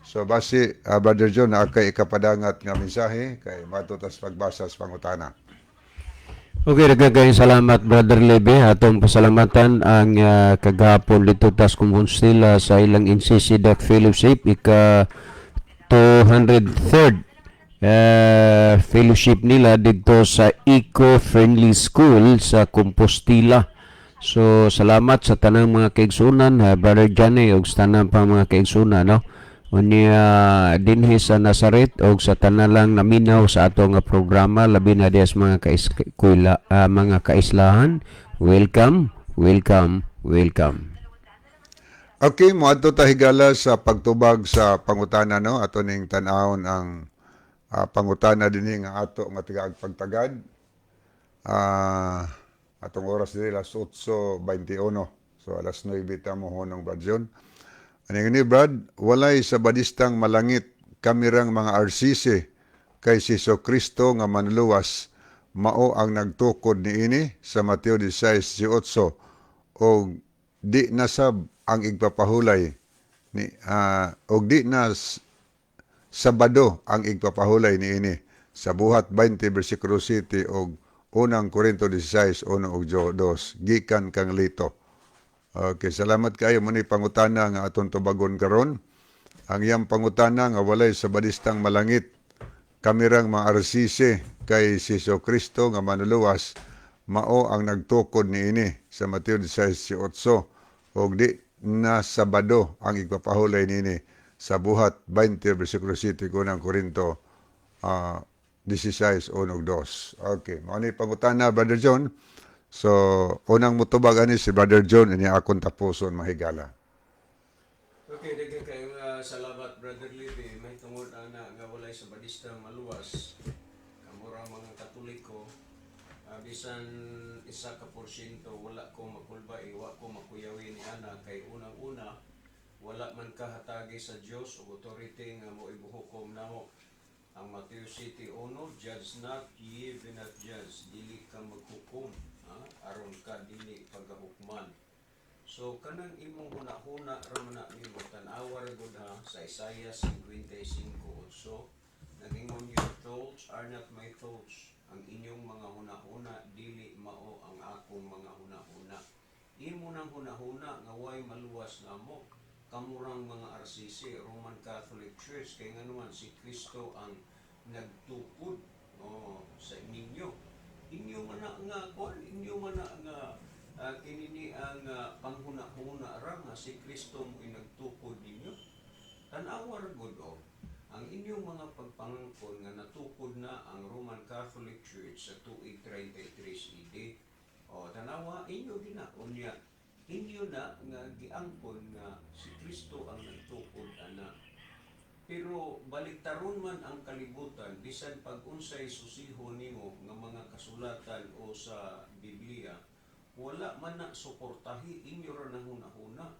So basi Brother John, naa kay ikapadangat nga mensahe kay matutas pagbasa sa pangutana. Okay, daghang salamat, Brother Lebe. Atong pasalamatan ang kagahapon dito tas Compostela sa ilang NCC Duck Fellowship, ika 203rd fellowship nila dito sa Eco-Friendly School sa Compostela. So salamat sa tanang mga kaigsunan, Brother Johnny ug sa tanang pa mga kaigsunan, no. Unya dinhi sa Nazaret og sa tanan lang naminaw sa ato nga programa, labi na diha sa mga kaeskwela, mga kaislahan. Welcome, welcome, welcome. Okay, moadto ta, higala, sa pagtubag sa pangutana, no. Ato ning tan-awon ang pangutana dinhi nga ato nga tigaag pagtagad. Atong oras diri alas 8:21. So alas 9 ta mo hunong, Brad John. Ano ni Brad, walay sabadistang malangit kamirang mga RCC kay si Kristo nga manluwas mao ang nagtukod niini sa Mateo 16:18 og di nasab ang igpapahulay ni og di na Sabado ang igpapahulay niini sa Buhat 20 versikulo 7 og Unang Korinto 16:1 ug 2 gikan kang Lito. Okay, salamat kayo mo ni pangutana nga atong tubagon karon. Ang iyang pangutana nga walay sabadistang malangit kamirang mga RCC kay si Kristo nga manluluwas mao ang nagtukod niini sa Mateo 16:18 og di na Sabado ang igpapahulay niini sa Buhat 20 versikulo 7, Unang Korinto 16:1 ug 2. Okay, mao ni pangutana, Brother John. So, unang mutubag ani si Brother John, ini akong tapuson, mahigala. Okay, daghan kayo nga salamat, Brother Libby. May tungod ana nga walay sabadista maluwas. Kamura mga Katoliko, bisan 1% wala ko makulba, wa ko makuyawi ni ana kay unang-una wala man kahatagi sa Dios og authority nga mo ibuhukom namo. Ang Mateo 7:1, "Judge not, ye be not judged." Dili ka maghukom, ha? Aron ka dili pagahukman. So kanang imong hunahuna ra man na nimo, tan-awa ra gud ha sa Isaiah 55:8, nagingon, "Your thoughts are not my thoughts." Ang inyong mga hunahuna dili mao ang akong mga hunahuna. Imo nang hunahuna nga way maluwas namo kamurang mga RCC, Roman Catholic Church, kay nganuman si Kristo ang nagtukod, oh, sa ninyo. Inyo man na nga kuan, inyo man na nga kinini ang panghuna-huna ra nga si Kristo mo nagtukod ninyo. Tan-awa ra gud oh, ang inyong mga pagpangangkon nga natukod na ang Roman Catholic Church sa tuig 33 AD. O tanawa inyo gina unya inyo na nga giangkon nga si Kristo ang nagtukod ana. Pero baliktaron man ang kalibutan, bisan pag unsay susiho nimo nga mga kasulatan o sa Biblia, wala man na suportahi, inyo ra nang hunahuna.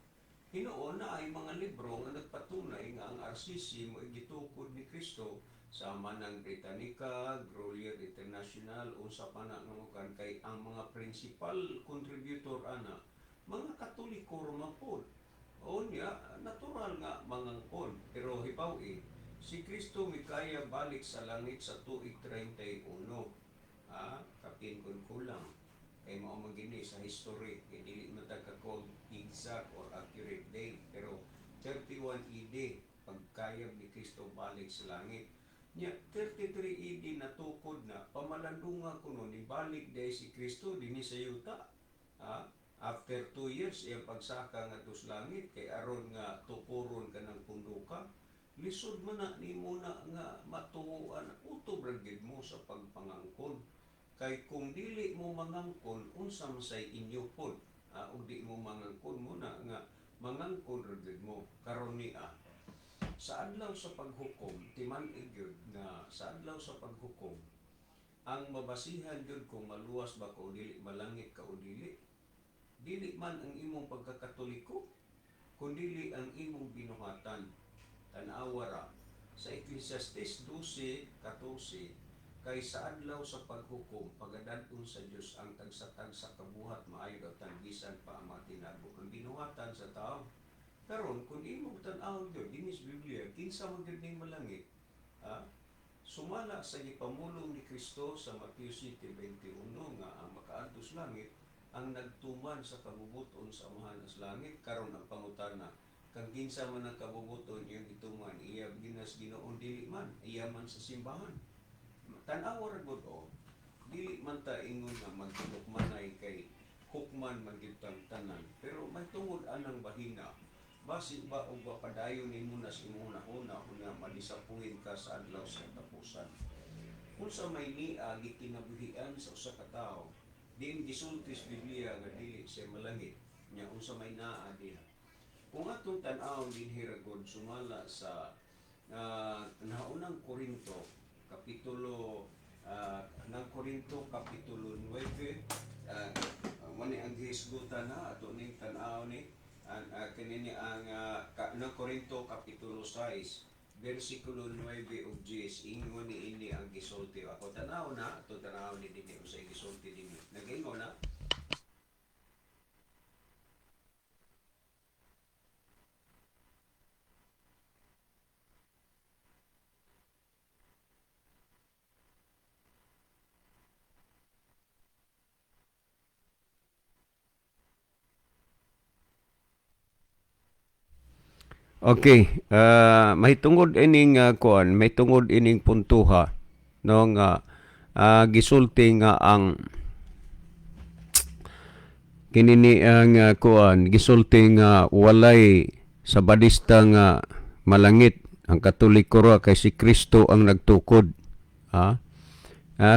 Hinuon na ay mga libro nga nagpatunay nga ang RCC mo gitukod ni Kristo sama ng Britannica, Grolier International, unsa pa na nga mukan, kay ang mga principal contributor ana mga Katoliko ra man pod. O niya, natural nga mangangkon. Pero hibaw-i, si Kristo mikaya balik sa langit sa tuig 31. Ha? Kapin kun kulang. Kay mao man gini sa history, kay dili man ta ka exact or accurate date. Pero 31 AD, pagkayab ni Kristo balik sa langit. Nya 33 AD natukod na, pamalandunga kuno ni balik day si Kristo dinhi sa yuta. Ha? After 2 years iyang pagsaka ngadto sa langit kay aron nga tukuron kanang punduka. Lisod man na nimo na nga matuoan, utob ra gid mo sa pagpangangkon. Kay kung dili mo mangangkon, unsa man say inyo pod? Ah, ug di mo mangangkon mo na nga mangangkon ra gid mo karon ni ah. Sa adlaw sa paghukom, timan-ig gyud nga sa adlaw sa paghukom, ang mabasihan gyud kung maluwas ba ka o dili, malangit ka o dili, dili man ang imong pagkakatoliko, kundili ang imong binuhatan. Tan-awa ra sa Ecclesiastes 12:14, kay sa adlaw sa paghukom pagadad-on sa Dios ang tagsa-tagsa kabuhat, maayo tan bisan pa ang mga tinago, ang binuhatan sa tao. Karon kung imong tan-awon gyud dinhi sa Biblia, kinsa man gyud ning malangit, ha? Sumala sa gipamulong ni Kristo sa Mateo 7:21 nga ang makaadto sa langit ang nagtuman sa kabubuton sa Amahan sa langit. Karon ang pangutana, kang kinsa man ang kabubuton iyang gituman, iya ginas Ginoo, dili man iya man sa simbahan? Tan-awa ra gud oh, dili man ta ingon nga magtulok manay kay Hukman man gyud tang tanan. Pero may tungod anang bahina, basi ba og padayon nimo na sa imong hunahuna unya madisappoint ka sa adlaw sa katapusan. Kung sa may nia gikinabuhian sa usa ka tawo, diin gisulti sa Biblia nga dili siya malangit, nya unsa may naa diha. Kung atong tan-awon dinhi ra gud sumala sa naunang Korinto kapitulo ng Korinto kapitulo 9, mo ni ang gihisgutan na ato ning tan-aw ni ang kini ni ang ng Korinto kapitulo 6 bersikulo 9 ug 10. Ingon ni ini ang gisulti. Ako tan-aw na ato, tan-aw ni dinhi unsay gisulti dinhi. Nag-ingon na. Okay, mahitungod ining kuan, mahitungod ining puntuha no nga gisulti nga ang kini ni ang kuan, gisulti nga walay sabadista nga malangit ang Katoliko ra kay si Kristo ang nagtukod. Ha?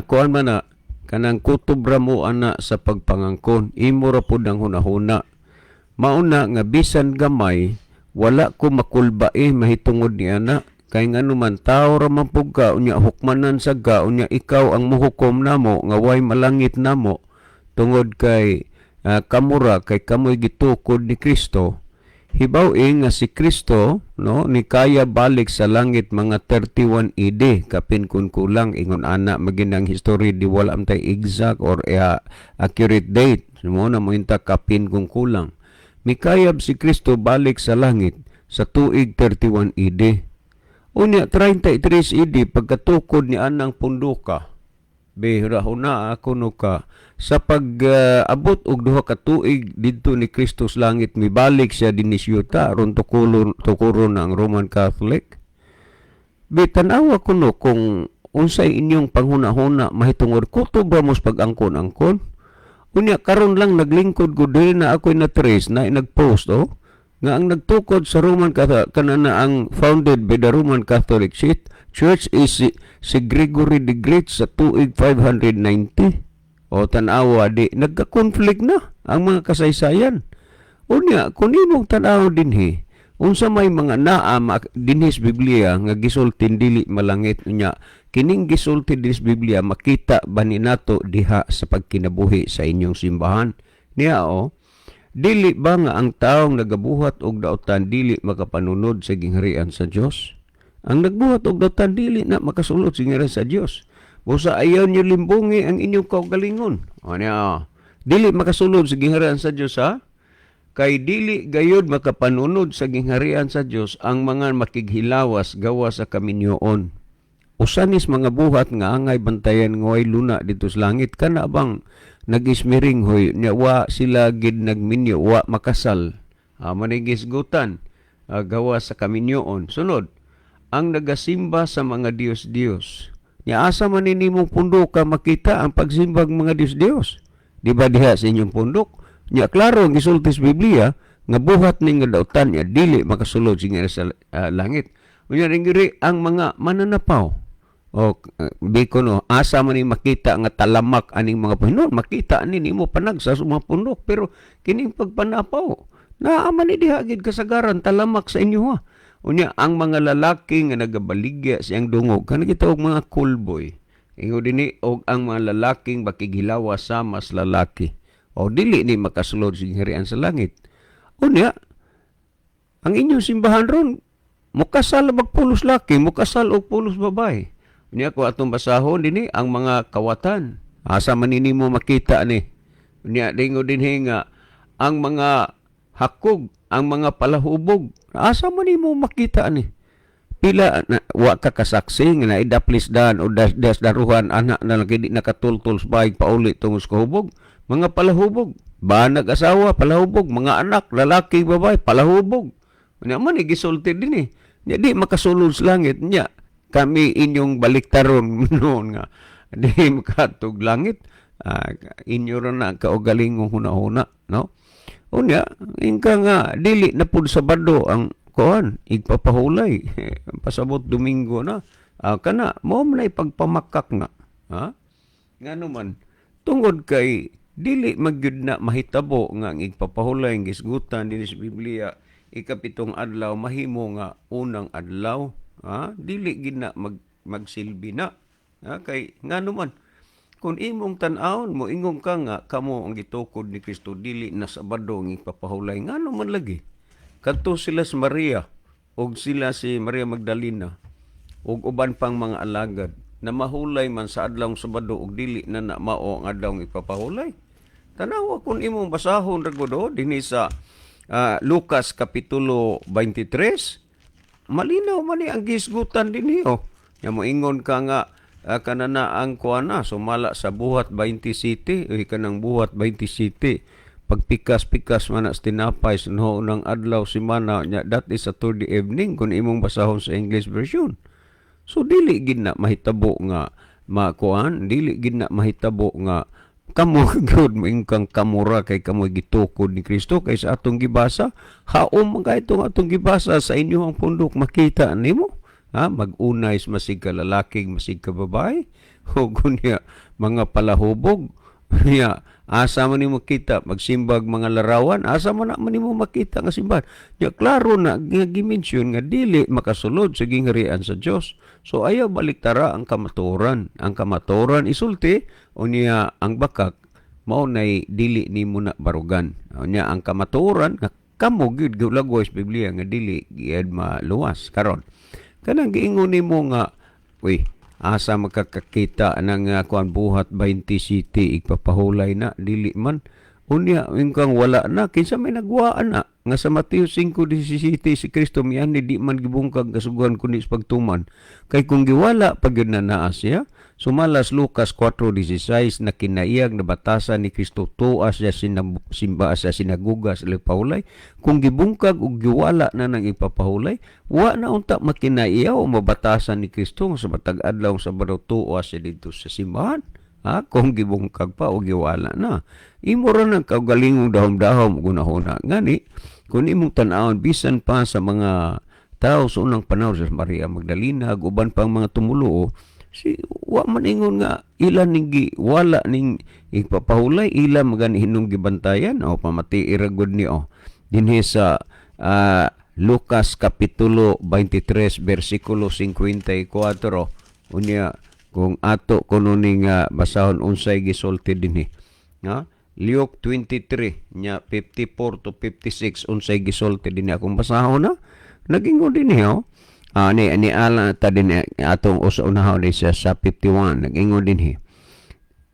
Kuan man na kanang kutob ra mo ana sa pagpangangkon, imo ra pud ang hunahuna. Mauna nga bisan gamay wala ko makulbae mahitungod ni ana kay ngano man tao ra man pug ka, unya hukmanan sa ka, unya ikaw ang muhukom namo nga way malangit namo tungod kay kamura kay kamoy gitukod ni Kristo. Hibaw-i nga si Kristo no ni kaya balik sa langit mga 31 AD kapin kun kulang, ingon ana maginang history, di wala tay exact or accurate date mo na mointa kapin kung kulang. Mikayab si Kristo balik sa langit sa tuig 31 AD. Unya 33 AD pagkatukod ni anang punduka. Bihira na ako no ka sa pag-abot og duha ka tuig didto ni Kristo sa langit, mibalik siya dinhi sa yuta aron tukulon tukuron ang Roman Catholic. Bi tan-awa kuno kung unsay inyong panghuna-huna mahitungod kutob ra mos pag-angkon-angkon. Unya karon lang naglingkod ko dili na ako'y na-trace na nag-post oh nga ang nagtukod sa Roman Catholic kanana ang founded by the Roman Catholic Church is si Gregory the Great sa tuig 590. O tan-awa di nagka-conflict na ang mga kasaysayan. Unya kung imong tan-aw dinhi unsa may mga naa dinhi sa Biblia nga gisulti dili malangit, unya kining gisulti dinhi sa Biblia makita ba ni nato diha sa pagkinabuhi sa inyong simbahan niya? O dili ba nga ang taong nagabuhat og daotan dili makapanunod sa gingharian sa Dios? Ang nagbuhat og daotan dili na makasulod sa gingharian sa Dios. Busa ayaw niyo limbungi ang inyong kaugalingon. O niya, dili makasulod sa gingharian sa Dios ha? Kay dili gayod makapanunod sa gingharian sa Dios ang mga makighilawas gawa sa kaminyoon. Usanis mga buhat nga angay bantayan nga way luna dito sa langit, kana bang nagismiring hoy nya wa sila gid nagminyo, wa makasal. Manigisgutan gawa sa kaminyoon. Sunod, ang nagasimba sa mga Diyos-Diyos. Nya asa man ni nimong pundok ka makita ang pagsimbag mga Diyos-Diyos? Di ba diha sa inyong pundok? Nya klaro ang gisulti sa Biblia nga buhat ning nga dautan nya dili makasulod sa langit. Unya ring ang mga mananapaw. O biko no, asa man ni makita nga talamak aning mga Panginoon, makita ani nimo panagsa sa mga pundok, pero kining pagpanapaw naa man ni diha gid kasagaran talamak sa inyo ha. Unya ang mga lalaki nga nagabaligya sa iyang dungog, kana gitawag mga coolboy. Ingon dinhi og ang mga lalaking makighilawas sa mas lalaki. O dili ni makasulod sa gingharian sa langit. Unya ang inyong simbahan ron mukasal og pulos laki, mukasal og pulos babae. Unya ko atong basahon dinhi ang mga kawatan. Asa man nini mo makita ni? Unya dingo dinhi nga ang mga hakog, ang mga palahubog, asa man nimo makita ni? Pila na, wa ka kasaksi nga naidaplis dan o das, das daruhan anak na lang kay di nakatultol sa bahay pauli tungod sa kahubog. Mga palahubog, ba nag-asawa, palahubog, mga anak, lalaki, babae, palahubog. Nya man gisulti din eh. Nya di makasulod sa langit nya. Kami inyong baliktaron noon nga di makatog langit. Inyo ra na kaugalingong hunahuna, no? Unya, ingka nga dili na pud Sabado ang kuan igpapahulay. Pasabot Domingo na. Kana mao man nay pagpamakak na. Ha? Ngano man tungod kay dili magyud na mahitabo nga ang igpapahulay ang gisgutan dinhi sa Biblia ikapitong adlaw mahimo nga unang adlaw, ha? Dili gid na magsilbi na, ha? Kay ngano man kung imong tan-awon, moingon ka nga kamo ang gitukod ni Kristo, dili na Sabado ang ipapahulay. Ngano man lagi kadto sila si Maria og sila si Maria Magdalena ug uban pang mga alagad na mahulay man sa adlawng Sabado ug dili na na mao ang adlawng ipapahulay? Tanawa kung imong basahon ra gud, oh, dinhi sa Lucas kapitulo 23, malinaw man ni ang gisgutan dinhi, oh. Nya moingon ka nga kanana ang kuana sumala sa Buhat 27. Uy, kanang Buhat 27, pagpikas-pikas man na sa tinapay sa ng adlaw simana nya, that is Saturday evening kung imong basahon sa English version. So dili gid na mahitabo nga makuan, dili gid na mahitabo nga kamo gyud moingon kang kamura kay kamo gitukod ni Kristo, kay sa atong gibasa, haom man kay itong atong gibasa sa inyong pundok, makita nimo, ha? Mag-unay masig ka lalaki, masig ka babae, ug unya mga palahubog. Nya asa man nimo makita magsimbag mga larawan? Asa man na man nimo makita nga simbahan? Nya klaro na nga gi-mention nga dili makasulod sa gingharian sa Dios. So ayaw baliktara ang kamatuoran. Ang kamatuoran isulti, unya ang bakak mao nay dili nimo na barugan. Unya ang kamatuoran nga kamo gyud gulagway sa Biblia nga dili gyud maluwas. Karon kanang giingon nimo nga, uy, asa makakakita ng kuan, Buhat 27 igpapahulay na dili man? Unya ingkang wala na, kinsa may nagwaan na nga sa Mateo 5:17 si Kristo miani di man gibungkag kasuguan kundi sa pagtuman? Kay kung giwala pa gyud na naa siya sumalas Lucas 4:16 na kinaiyag na batasan ni Kristo, tuwa siya simba sa sinaguga sa pahulay. Kung gibungkag ug giwala na nang ipapahulay, wa na unta makinaiyaw o mabatasan ni Kristo nga sa matag adlaw sa Sabado tuwa siya didto sa simbahan, ha? Kung gibungkag pa o giwala na, imo ra nang kaugalingong dahom-dahom ug hunahuna. Ngani kung imong tan-awon, bisan pa sa mga tao sa unang panahon, sa Maria Magdalena ug uban pang mga tumuluo, si wa man ingon nga ila ning wala ning ipapahulay, ila magani hinong gibantayan o pamati ra gud ni, oh, dinhi sa Lucas kapitulo 23 bersikulo 54. Unya kung ato kuno ning basahon unsay gisulti dinhi, ha? Luke 23 nya 54 to 56, unsay gisulti dinhi akong basahon na? Nagingon dinhi, oh. Ni ala ta din atong usa unahon ni siya sa 51. Nagingon dinhi,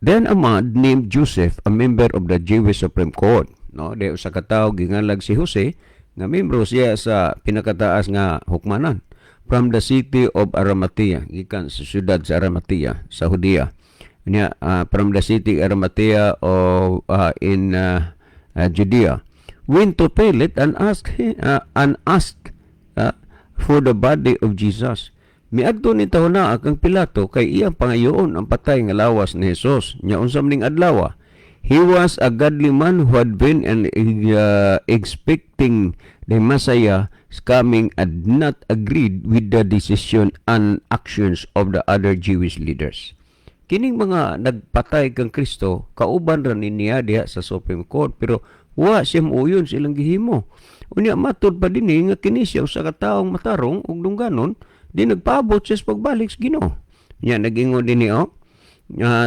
"Then a man named Joseph, a member of the Jewish Supreme Court," no, di usa ka tawo gingalag si Jose nga membro siya sa pinakataas nga hukmanan, "from the city of Arimathea," gikan sa syudad sa Arimathea sa Judea. Nya from the city Arimathea of in Judea, went to Pilate and asked for the body of Jesus. Miadto ni tawo na kang Pilato kay iyang pangayoon ang patay nga lawas ni Jesus. Nya unsa man ning adlaw? He was a godly man who had been and expecting the Messiah's coming and not agreed with the decision and actions of the other Jewish leaders. Kining mga nagpatay kang Kristo, kauban ra ni niya diha sa Supreme Court, pero wa siya muuyon sa ilang gihimo. Unya matud pa dinhi nga kini siya usa ka taong matarong ug dungganon, di nagpaabot siya sa pagbalik sa Ginoo. Nya nagingon dinhi, oh.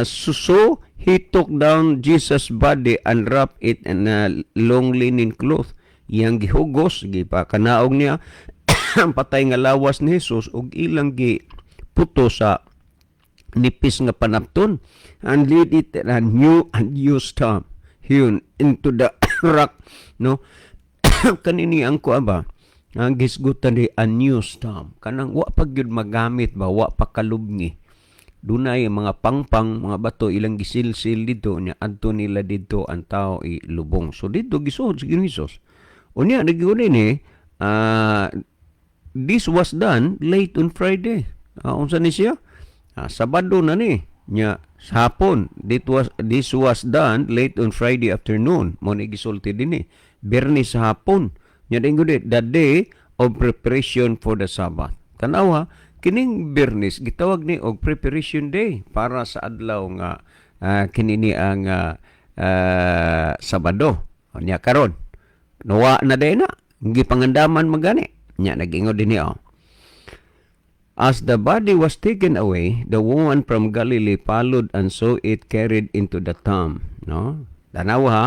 So he took down Jesus' body and wrapped it in a long linen cloth. Iyang gihugos, gipakanaog niya ang patay nga lawas ni Jesus ug ilang giputo sa nipis nga panapton and laid it in a new and used tomb hewn into the rock, no? Kanini ang kuan ba, ang gisgutan di a new tomb, kanang wa pa gyud magamit ba, wa pa kalubngi, dunay mga pangpang, mga bato, ilang gisilsil dito. Nya adto nila didto ang tao ilubong. So didto gisuod si Ginoong Hesus. Unya nagingon ni this was done late on Friday. Unsa ni siya? Sabado na ni. Nya sa hapon, this was done late on Friday afternoon. Mo ni gisulti dinhi. Biyernes sa hapon. Nya dingon the day of preparation for the Sabbath. Tanawa, kining Biyernes gitawag ni og preparation day para sa adlaw nga kini ni ang Sabado. Nya karon nuwa na day na gipangandaman magani. Nya nagingon dinhi, oh. As the body was taken away, the woman from Galilee followed and saw it carried into the tomb. No? Tanawa ha.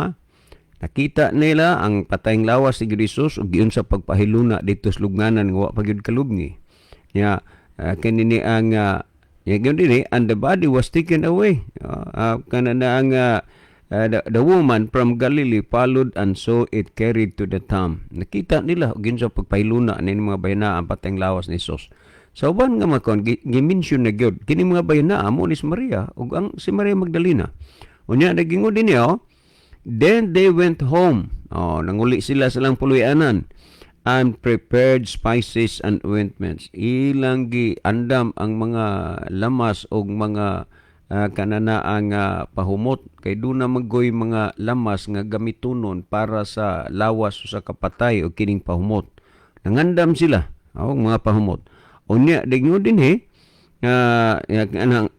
Nakita nila ang patayng lawas si Jesus ug giun sa pagpahiluna dito sa lubnganan nga wa pa gyud kalubngi. Nya kini ni ang nya gyud dinhi, and the body was taken away. Kana na ang the woman from Galilee followed and saw it carried to the tomb. Nakita nila ug giun sa pagpahiluna ni mga bayna ang patayng lawas ni Jesus. Sa uban nga makon gi-mention na gyud kini mga bayna amo ni si Maria ug ang si Maria Magdalena. Unya nagingon din niya, oh, then they went home. Oh, nanguli sila sa ilang puloy-anan and prepared spices and ointments. Ilang gi andam ang mga lamas og mga kanana ang pahumot kay duna maggoy mga lamas nga gamitonon para sa lawas sa kapatay o kining pahumot. Nangandam sila og mga pahumot. Unya dingon dinhi anang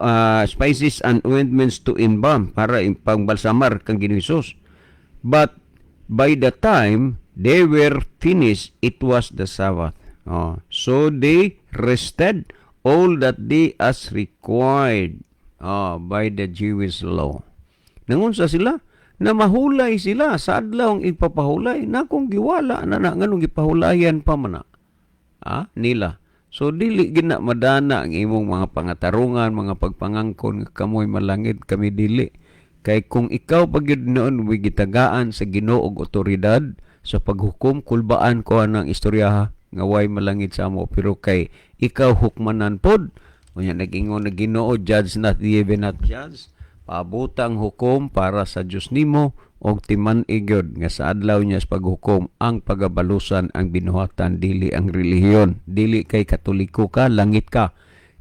spices and ointments to embalm, para pangbalsamar kang Ginoong Hesus. But by the time they were finished, it was the Sabbath. Oh, so they rested all that day as required, oh, by the Jewish law. Nangunsa sila? Na mahulay sila sa adlaw ang ipapahulay. Na kung giwala na na, nganong gipahulayan pa man na? Ah, nila. So dili gina madana ang imong mga pangatarungan, mga pagpangangkon nga kamoy malangit, kami dili. Kay kung ikaw pa gyud noon wi gitagaan sa Ginoo og otoridad sa paghukom, kulbaan ko ang istorya ha, nga way malangit sa amo, pero kay ikaw hukmanan pod. Unya nag-ingon na Ginoo, "Judge not, ye be not judged." Paabutang hukom para sa Dios nimo og timan-i gyud nga sa adlaw niya sa paghukom ang pagabalusan ang binuhatan, dili ang relihiyon, dili kay Katoliko ka langit ka.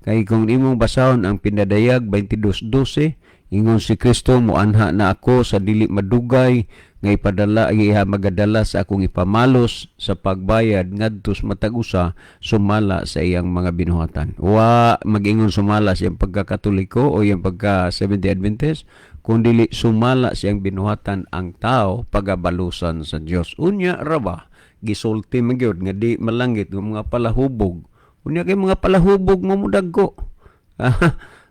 Kay kung imong basahon ang Pinadayag 22:12, ingon si Kristo, "Muanha na ako sa dili madugay nga ipadala iha magadala sa akong ipamalos sa pagbayad ngadto sa matag usa sumala sa iyang mga binuhatan." Wa magingon sumala sa iyang pagkakatoliko o iyang pagka Seventh-day Adventist, kun dili sumala sa iyang binuhatan ang tao pagabalusan sa Dios. Unya ra ba gisulti man gyud nga di malangit ng mga palahubog. Unya kay mga palahubog mo mudagko.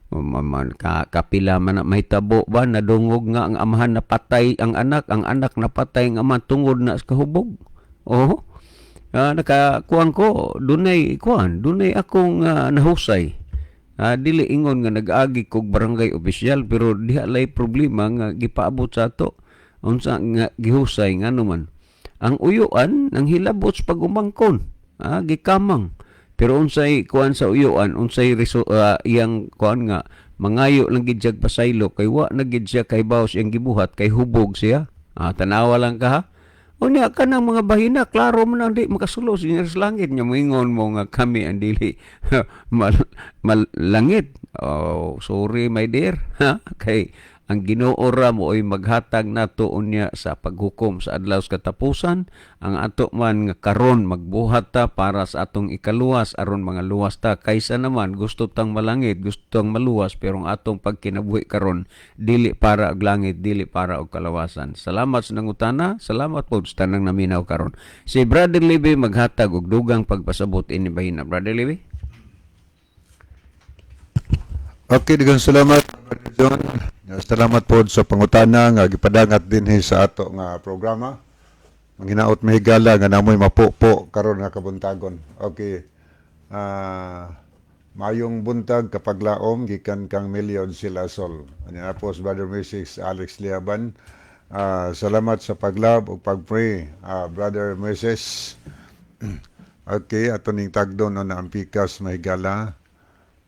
Man ka, kapila man na mahitabo ba, nadungog nga ang amahan napatay ang anak napatay ang ama tungod na sa kahubog. Oh. Nakakuan ko, dunay kuan, dunay akong nahusay. Dili ingon nga nag-agi kog barangay opisyal, pero diha lay problema nga gipaabot sa ato. Unsa nga gihusay, ngano man ang uyuan nang hilabot sa pagumangkon, gikamang. Pero unsay kuan sa uyuan, unsay iyang kuan nga mangayo lang gid siya pasaylo kay wa na gid siya kahibaw sa iyang gibuhat kay hubog siya. Tanawa lang ka ha. Unya kanang mga bahina, klaro man ang di makasulo sa langit nya moingon mo nga kami ang dili malangit. Oh, sorry, my dear. Ha? Kay ang Ginoo ra mo oy maghatag nato unya sa paghukom sa adlaw sa katapusan. Ang ato man nga karon magbuhat ta para sa atong ikaluwas aron mga luwas ta, kaysa naman gusto tang malangit, gusto tang maluwas, pero ang atong pagkinabuhi karon dili para og langit, dili para og kalawasan. Salamat sa nangutana, salamat po sa tanang naminaw karon. Si Brother Libby maghatag og dugang pagpasabot ini bahina. Brother Libby. Okay, daghang salamat, Brother John. Salamat po sa pangutana nga gipadangat dinhi sa ato nga programa. Manghinaot, mga higala, nga namoy mapupo karon nga kabuntagon. Okay. Mayong buntag, kapaglaom, gikan kang Million sila Sol. Ano na po si Brother Mrs. Alex Liaban. Salamat sa paglove ug pagpray, Brother Mrs. Okay, ato ning tagdon no na ang pikas, mahigala.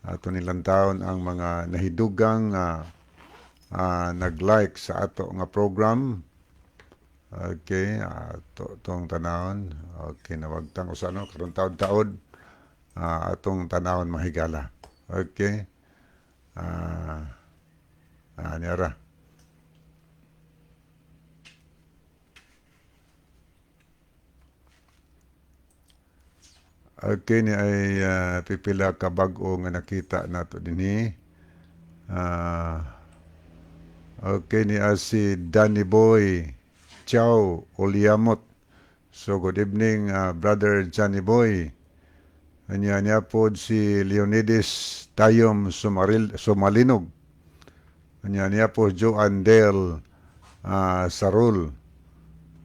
Ato nilang taon ang mga nahidugang nag-like sa ato nga program. Okay, to, tong tanawon. Okay, nawagtang usa no karon taod-taod atong tanawon, mahigala. Okay. Ah Ah, niara. Okay, ni ay pipila ka bag-o nga nakita nato dinhi. Okay ni si Danny Boy Chow Oliamot. So good evening, Brother Johnny Boy. Anya niya po si Leonidas Tayom Sumaril, Sumalinog. Anya niya po Joan Del Sarul.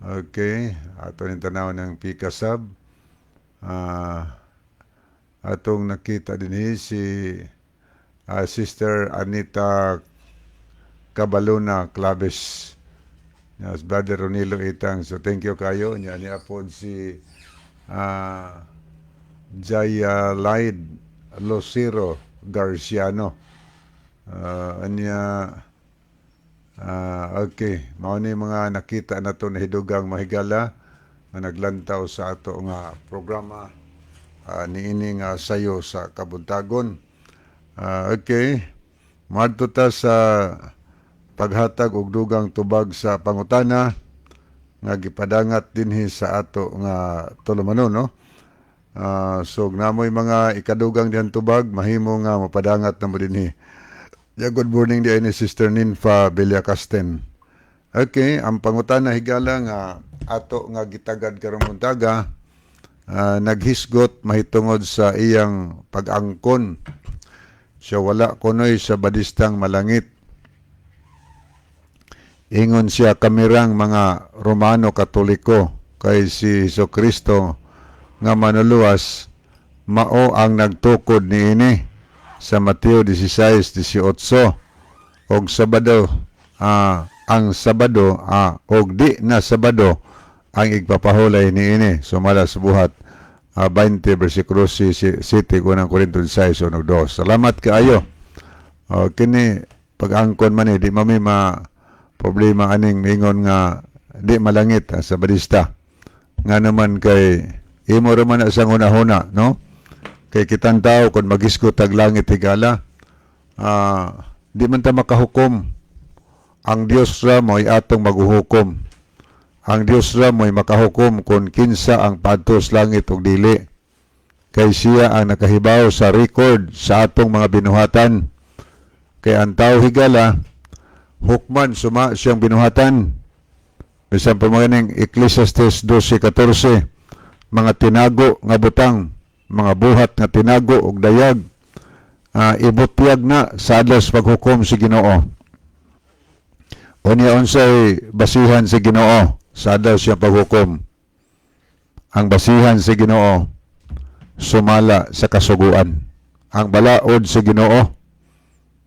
Okay, ato ning tanaw ng Pikasab. Atong nakita din si Sister Anita Cabalona Claves. Yes, Brother Ronilo Itang. So thank you kayo. Nya niya po si Jaya Laid Lucero Garciano. Anya okay, mao ni mga nakita nato na hidugang mahigala nga naglantaw sa ato nga programa niini nga sayo sa kabuntagon. Okay. Moadto ta sa paghatag og dugang tubag sa pangutana nga gipadangat dinhi sa ato nga tulumanon, no? So namoy mga ikadugang dihan tubag mahimo nga mapadangat na mo dinhi. Yeah, good morning di ni Sister Ninfa Villacasten. Okay, ang pangutana, higala, nga ato nga gitagad karong buntaga, naghisgot mahitungod sa iyang pag-angkon siya wala kunoy sa badistang malangit. Ingon siya, kamirang mga Romano Katoliko kay si Hesus Kristo nga manuluwas mao ang nagtukod niini sa Mateo 16:18 og Sabado, ang Sabado, og di na Sabado ang igpapahulay niini sumala sa Buhat 20 versikulo 7, unang Korinto 6 1 2. Salamat kaayo. Oh, kini pag-angkon man ni, di mami ma problema aning mingon nga di malangit sa badista. Nga naman kay imo ra man na sang hunahuna, no? Kay kitang tao kung magisgot tag langit, higala, di man ta makahukom. Ang Dios ra mo'y atong maghuhukom. Ang Dios ra mo'y makahukom kung kinsa ang padto sa langit ug dili. Kay siya ang nakahibaw sa record sa atong mga binuhatan. Kay ang tao, higala, hukman suma siyang binuhatan. Bisan pa mga ning Ecclesiastes 12:14, mga tinago nga butang, mga buhat nga tinago og dayag, ibutyag na sa adlaw sa paghukom si Ginoo. Unya unsay basihan si Ginoo sa adlaw siyang paghukom? Ang basihan si Ginoo sumala sa kasuguan. Ang balaod sa Ginoo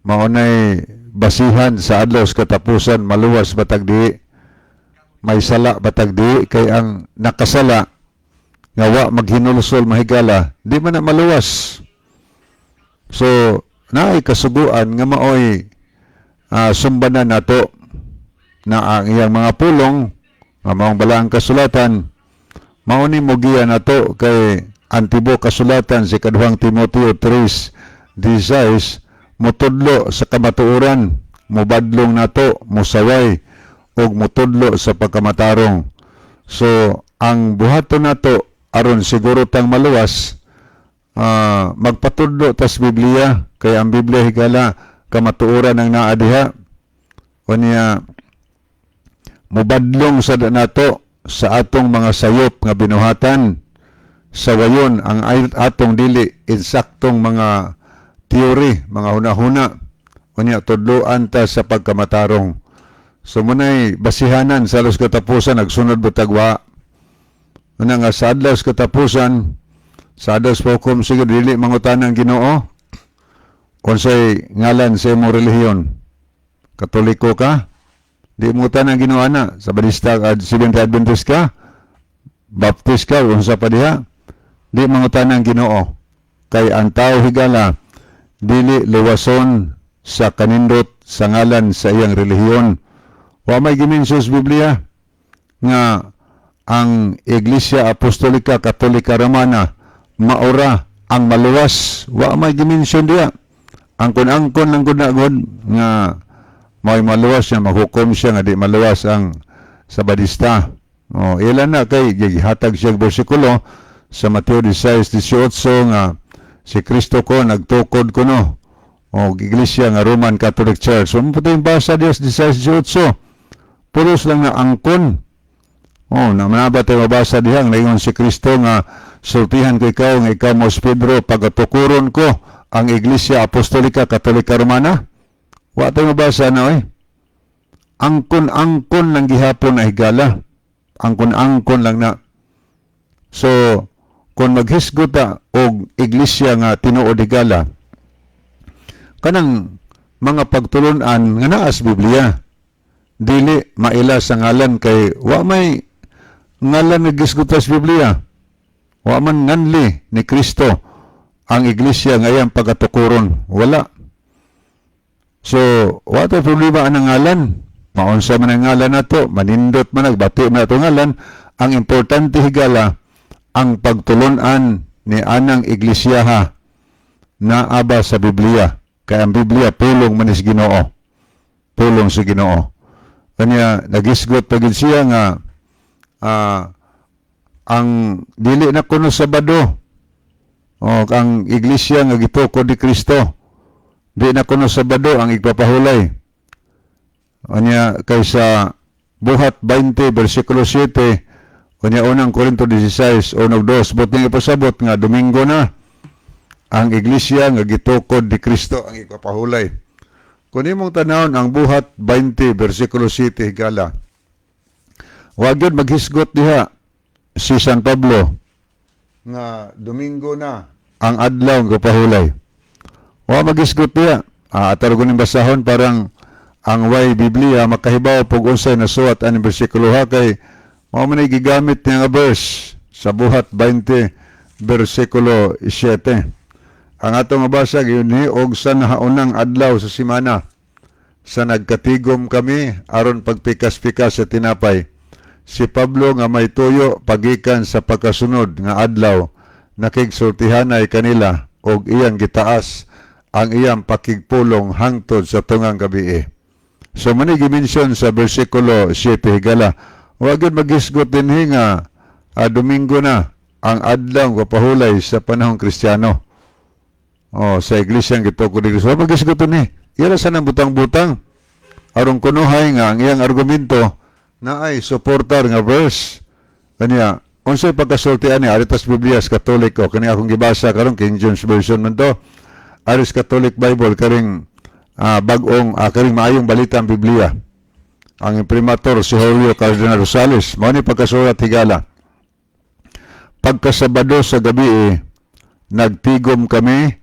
maunay basihan sa adlaw sa katapusan, maluwas batag di, may sala batag di, kay ang nakasala nga wa maghinulsol, mahigala, di man na maluwas. So naay kasuguan nga maoy sumbanan nato na ang iyang mga pulong nga maong balaang kasulatan mao ni mogiya nato, kay ang tibuok kasulatan si Kaduhang Timoteo 3:16 motudlo sa kamatuoran, mobadlong nato, mosaway ug motudlo sa pagkamatarong. So ang buhaton nato aron siguro tang maluwas, magpatudlo tas Biblia, kay ang Biblia, higala, kamatuoran ang naa diha. Unya mobadlong sa nato sa atong mga sayop nga binuhatan, sa wayon ang atong dili insaktong mga teory, mga hunahuna. Unya tudloan ta sa pagkamatarong. So munay basihanan sa adlaw katapusan, nagsunod butagwa. Una nga sa adlaw sa katapusan, sa adlaw sa hukom, sige, dili mangutana ang Ginoo unsay ngalan sa imong relihiyon. Katoliko ka? Di mo ang Ginoo ana. Sa Badista ka, Seventh Adventist ka, Baptist ka, unsa pa diha. Di mangutana ang Ginoo. Kay ang tao, higala, dili luwason sa kanindot sa ngalan sa iyang relihiyon. Wa may gimension sa Biblia nga ang Iglesia Apostolika Katolika Romana maura ang maluwas. Wa may gimension diya. Ang kun-angkon lang gud na gud nga Mao'y maluwas siya, maghukom siya nga di maluwas ang Sabadista. Oh, ilan na kay gihatag siya og bersikulo sa Mateo 16:18 nga si Kristo ko nagtukod kuno o iglesia nga Roman Catholic Church. So, mo yung basa Dios 16:18. Pulos lang na angkon. Oh, na manaba tayo mabasa diha nga ingon si Kristo nga sultihan ko ikaw nga ikaw mo si Pedro, pagatukuron ko ang Iglesia Apostolika Katolika Romana. Wa tayo mabasa na oy. Angkon-angkon lang gihapon na, higala. Angkon-angkon lang na. So, kung maghisgot ta og iglesia nga tinuod, higala, kanang mga pagtulunan nga naa sa Biblia, dili maila sa ngalan, kay wa may ngalan nga gisgutan sa Biblia. Wa man nganli ni Kristo ang iglesia nga iyang pagatukuron, wala. So wa tay problema anang ngalan, maunsa man ang ngalan nato, manindot man, nagbati man ato ngalan. Ang importante, higala, ang pagtulunan ni anang iglesia naa ba sa Biblia, kay ang Biblia pulong man is Ginoo, pulong sa Ginoo. Kanya nagisgot pa gid siya nga ang dili na kuno Sabado o ang iglesia nga gitukod ni Kristo, di na kuno Sabado ang igpapahulay. Anya kay sa Buhat 20 bersikulo 7, unya Unang Korinto 16 1 2, but ning ipasabot nga Domingo na ang iglesia nga gitukod ni Kristo ang igpapahulay. Kung imong tanawon ang Buhat 20 bersikulo 7, higala, wag yun maghisgot diha si San Pablo nga Domingo na ang adlaw nga pahulay. Wa maghisgot diha. Ato ning basahon parang ang way Biblia makahibaw pug unsay nasuwat ani bersikulo ha, kay mao man ay gigamit niya nga verse sa Buhat 20 bersikulo 7. Ang atong mabasa gyud ni, "Og sa nahaunang adlaw sa simana, sa nagkatigom kami aron pagpikas-pikas sa tinapay, si Pablo nga may tuyo pagikan sa pagkasunod nga adlaw nakigsultihanay kanila og iyang gitaas ang iyang pakigpulong hangtod sa tungang gabi." So man gi-mention sa bersikulo 7, higala. Wa gyud maghisgot dinhi nga Domingo na ang adlaw nga pahulay sa panahong Kristiyano. Oh, sa iglesia ang gitukod ni Kristo. Wa maghisgot ni. Ira sa nang butang-butang aron kunuhay nga ang iyang argumento na ay suportar nga verse. Kanya, unsay pagkasulti ani ari tas Biblia sa Katoliko kani akong gibasa karon, King James Version man to. Aris Catholic Bible karing bag-ong karing Maayong Balita ang Biblia. Ang imprimatur si Julio Cardinal Rosales. Mao ni pagkasulat, higala. "Pagkasabado sa gabi eh, nagtigom kami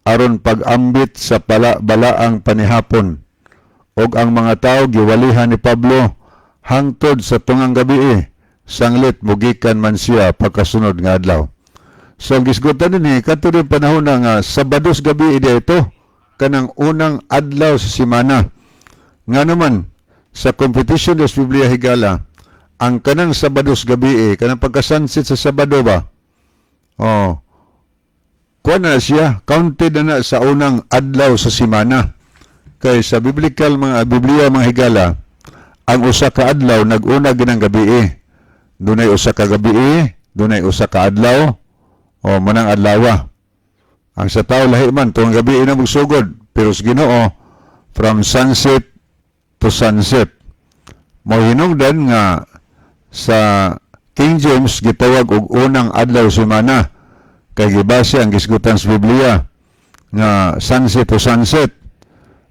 aron pag-ambit sa pala balaang panihapon. Og ang mga tao giwalihan ni Pablo hangtod sa tungang gabi eh, sanglit mugikan man siya pagkasunod nga adlaw." So ang gisgutan dinhi kadto din panahon na nga Sabados gabi ito kanang unang adlaw sa simana. Nga naman sa competition des Biblia, higala, ang kanang Sabados gabi eh, kanang pagka-sunset sa Sabado ba? Oh. Kuha na siya, counted na na sa unang adlaw sa simana. Kay sa biblical mga Biblia, mga higala, ang usa ka adlaw nag-una ginang gabi eh. Dunay usa ka gabi eh, dunay usa ka adlaw, o manang adlawa. Ang sa tao lahi man, tuwang gabi na magsugod, pero sa Ginoo from sunset to sunset. Mao hinungdan nga sa King James gitawag og unang adlaw semana kay gibase ang gisgutan sa Biblia nga sunset to sunset.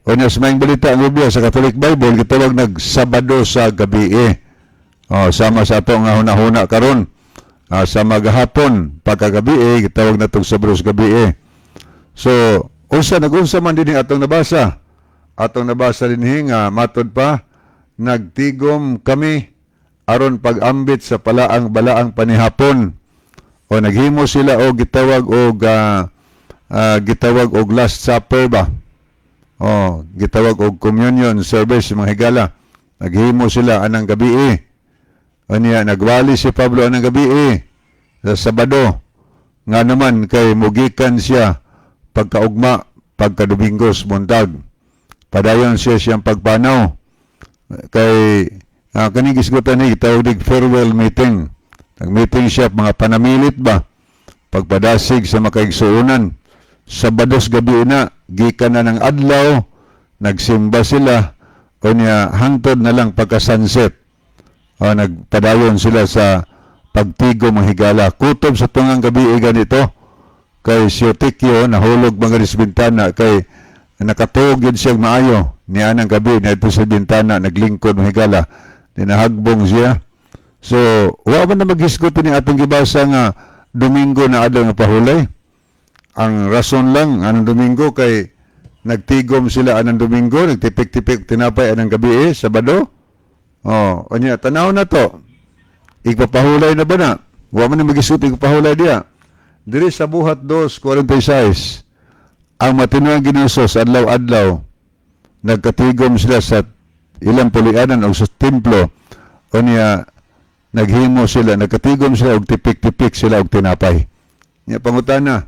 O sa Maayong Balita ang Biblia sa Catholic Bible gitawag nag Sabado sa gabi eh. O, sama sa ato nga hunahuna karon. Sa magahapon pagkagabi eh, gitawag na tong Sabado sa gabi eh. So, unsa nagunsa man dinhi atong nabasa? Atong nabasa dinhi nga matod pa, "Nagtigom kami aron pag-ambit sa palaang balaang panihapon." O naghimo sila og gitawag og Last Supper ba? O gitawag og communion service, mga higala. Naghimo sila anang gabi eh. Anya nagwali si Pablo anang gabi eh sa Sabado. Nga naman kay mugikan siya pagkaugma, pagka-Domingos buntag. Padayon siya siyang pagpanaw. Kay kaning gisgutan ni tawag dig farewell meeting. Nag-meeting siya mga panamilit ba, pagpadasig sa makaigsuonan. Sabados gabi na, gikan na ng adlaw, nagsimba sila, unya hangtod na lang pagka sunset. O, nagpadayon sila sa pagtigo, mga higala. Kutob sa tungang gabi ganito, kay si Eutychio nahulog mga sa bintana kay nakatuog yun siyang maayo. Niya ng gabi, niadto sa bintana, naglingkod, mga higala. Dinahagbong siya. So, wa man na maghisgot ni atong gibasa nga Domingo na adlaw nga pahulay. Ang rason lang anong Domingo kay nagtigom sila anang Domingo, nagtipik-tipik tinapay anang gabi eh, Sabado. Oh, unya tanaw na to. Igpapahulay na ba na? Wa man na maghisgot igpapahulay diya. Diri sa Buhat 2:46, ang matinuang Ginosos adlaw-adlaw nagkatigom sila sa ilang pulianan o sa templo, unya naghimo sila, nagkatigom sila og tipik-tipik sila og tinapay. Nya pangutana,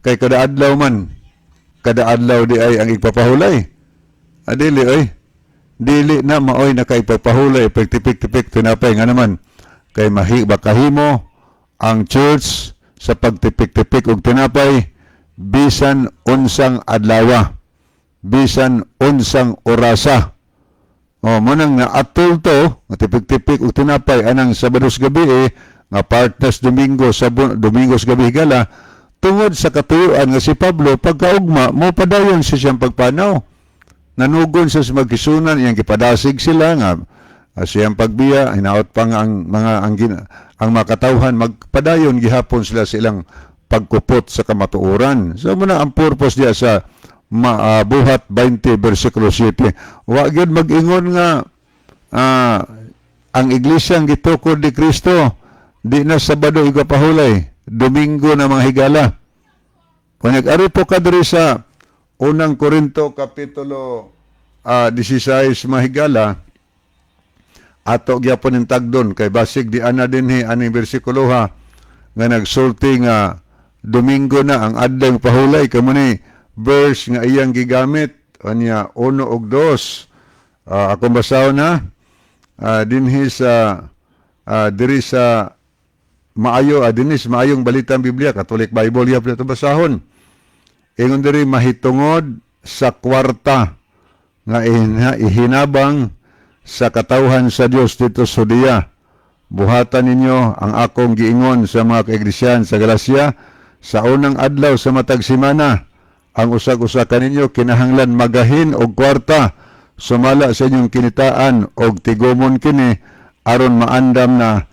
kay kada adlaw man, kada adlaw di ay ang igpapahulay? Adili oy. Dili na maoy nakaipapahulay pagtipik-tipik tinapay, nga naman kay mahi bakahimo ang church sa pagtipik-tipik og tinapay bisan unsang adlawa, bisan unsang orasa. O, mo nang naatol to, nga tipik-tipik og tinapay anang Sabados gabi eh, nga partners Domingo sa Domingo sa gabi, higala, tungod sa katuyuan nga si Pablo pagkaugma mo padayon sa siyang pagpanaw. Nanugon siya sa magkisunan, iyang gipadasig sila nga siyang pagbiya, hinaot pa nga ang mga ang, gina, ang makatawhan magpadayon gihapon sila sa ilang pagkupot sa kamatuoran. So muna ang purpose diya sa Buhat 20 versikulo 7. Wa gyud mag-ingon nga ang iglesia ang gitukod ni Kristo di na Sabado igapahulay, Domingo na, mga higala. Kung nag-ari po ka diri sa Unang Korinto kapitulo 16, mga higala, ato gyapon ning tagdon kay basig di ana dinhi aning bersikulo ha nga nagsulti nga Domingo na ang adlaw pahulay, kamo ni verse nga iyang gigamit anya 1 ug 2. Akong basahon na dinhi sa diri sa maayo dinhi sa Maayong Balita ang Biblia, Catholic Bible gyapon ito basahon. Ingon diri, mahitungod sa kwarta nga ihinabang sa katawhan sa Dios dito sa Judea, buhatan ninyo ang akong giingon sa mga kaiglesia sa Galacia: sa unang adlaw sa matag semana, ang usag-usa kaninyo kinahanglan magahin og kwarta sumala sa inyong kinitaan og tigumon kini aron maandam na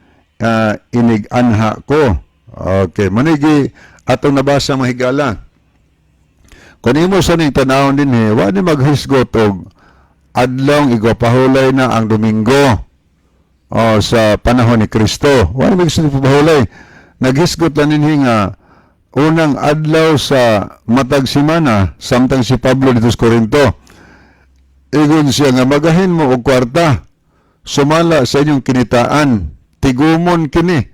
inig-anha ko. Okay, manigi atong nabasa, mga higala. Kung imo sa ning tanawon dinhi, wa ni maghisgot og adlong igpahulay na ang Domingo o sa panahon ni Kristo. Wa ni maghisgot pahulay. Naghisgot lang dinhi nga unang adlaw sa matag semana samtang si Pablo dito sa Corinto. Ingon siya nga magahin mo og kwarta sumala sa inyong kinitaan, tigumon kini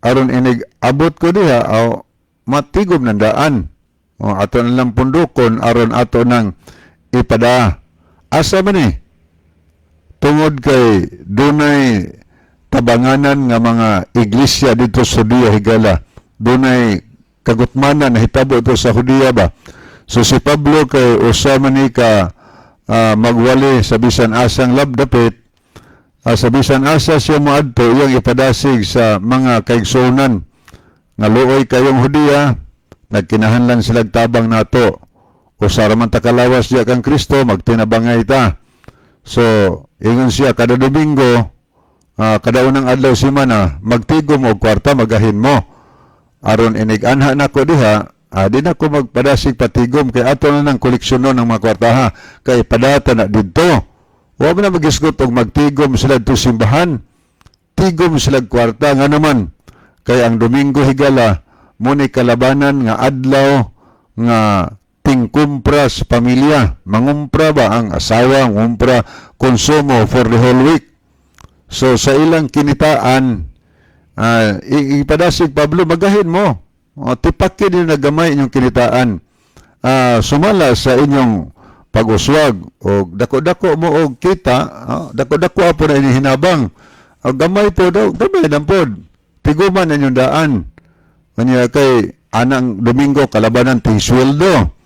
aron inig abot ko diha aw matigom ng daan. O, ato na lang pundukon aron ato nang ipada. Asa man ni? Tungod kay dunay tabanganan nga mga iglesia dito sa Judea, higala. Dunay kagutmanan na hitabo ito sa Judea ba. So si Pablo kay usa man ni ka magwali sa bisan asang labdapit, sa bisan asa siya moadto, iyang ipadasig sa mga kaigsuonan nga luoy kayong Judea, nagkinahanglan sila tabang nato. Usa ra man ta kalawas diya kang Kristo, magtinabangay ta. So, ingon siya, kada Domingo, kada unang adlaw semana, magtigom og kwarta, magahin mo. Aron inig-anha nako diha, di na ko magpadasig patigom kay ato na nang koleksyonon ng mga kwartaha kay padata na didto. Wa man na magisgot og magtigom sila dito simbahan. Tigom sila kwarta, nga naman kay ang Domingo, higala, mo ni kalabanan nga adlaw nga tingkumpra sa pamilya. Mangumpra ba ang asawa, ngumpra konsumo for the whole week. So sa ilang kinitaan, ipadasig Pablo, magahin mo. O, tipakin din na gamay inyong kinitaan. Sumala sa inyong pag-uswag og dako-dako mo og kita, dako-dako po na inyong hinabang. Og gamay po daw, gamay lang pod. Tiguman inyong daan. Kanya kay anang Domingo kalabanan ting sweldo.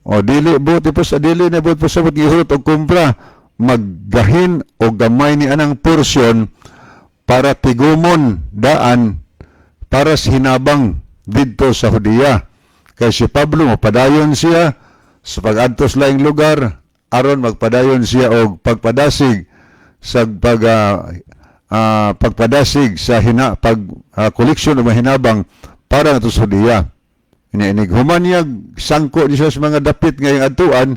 O dili buot ipos dili na buot pasabot gihurot og kumpra, maggahin o gamay ni anang porsyon para tigumon daan para sa hinabang didto sa Hudiya. Kay si Pablo mapadayon siya sa pag-adtos laing lugar aron magpadayon siya og pagpadasig sa pagpadasig sa hina pag koleksyon og mahinabang para ngadto sa Hudiya. Ini human niya sangko ni siya sa mga dapit ngayong adtuan,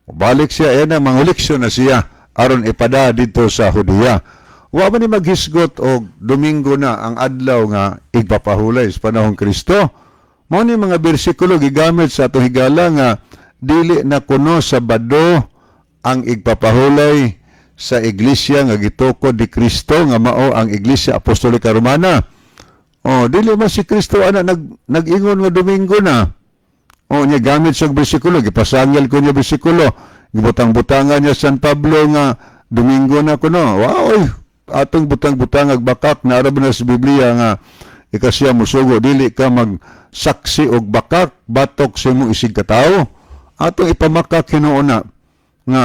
balik siya ayan na mangoleksyon na siya aron ipada didto sa Hudiya. Wa man ni maghisgot og Domingo na ang adlaw nga igpapahulay sa panahong Kristo. Mao ni mga bersikulo gigamit sa atong higala nga dili na kuno Sabado ang igpapahulay sa iglesia nga gitukod ni Kristo nga mao ang Iglesia Apostolika Romana. Oh, dili man si Kristo ana nag-ingon nga Domingo na. Oh, niya gamit sa bersikulo, gipasangil ko niya bersikulo, gibutang-butangan niya San Pablo nga Domingo na kuno. Wow, oy, atong butang-butang ag bakak na na sa Biblia nga ikasiya musugo dili ka magsaksi og bakak batok sa imong isig katawo. Atong ipamakak hinuon na nga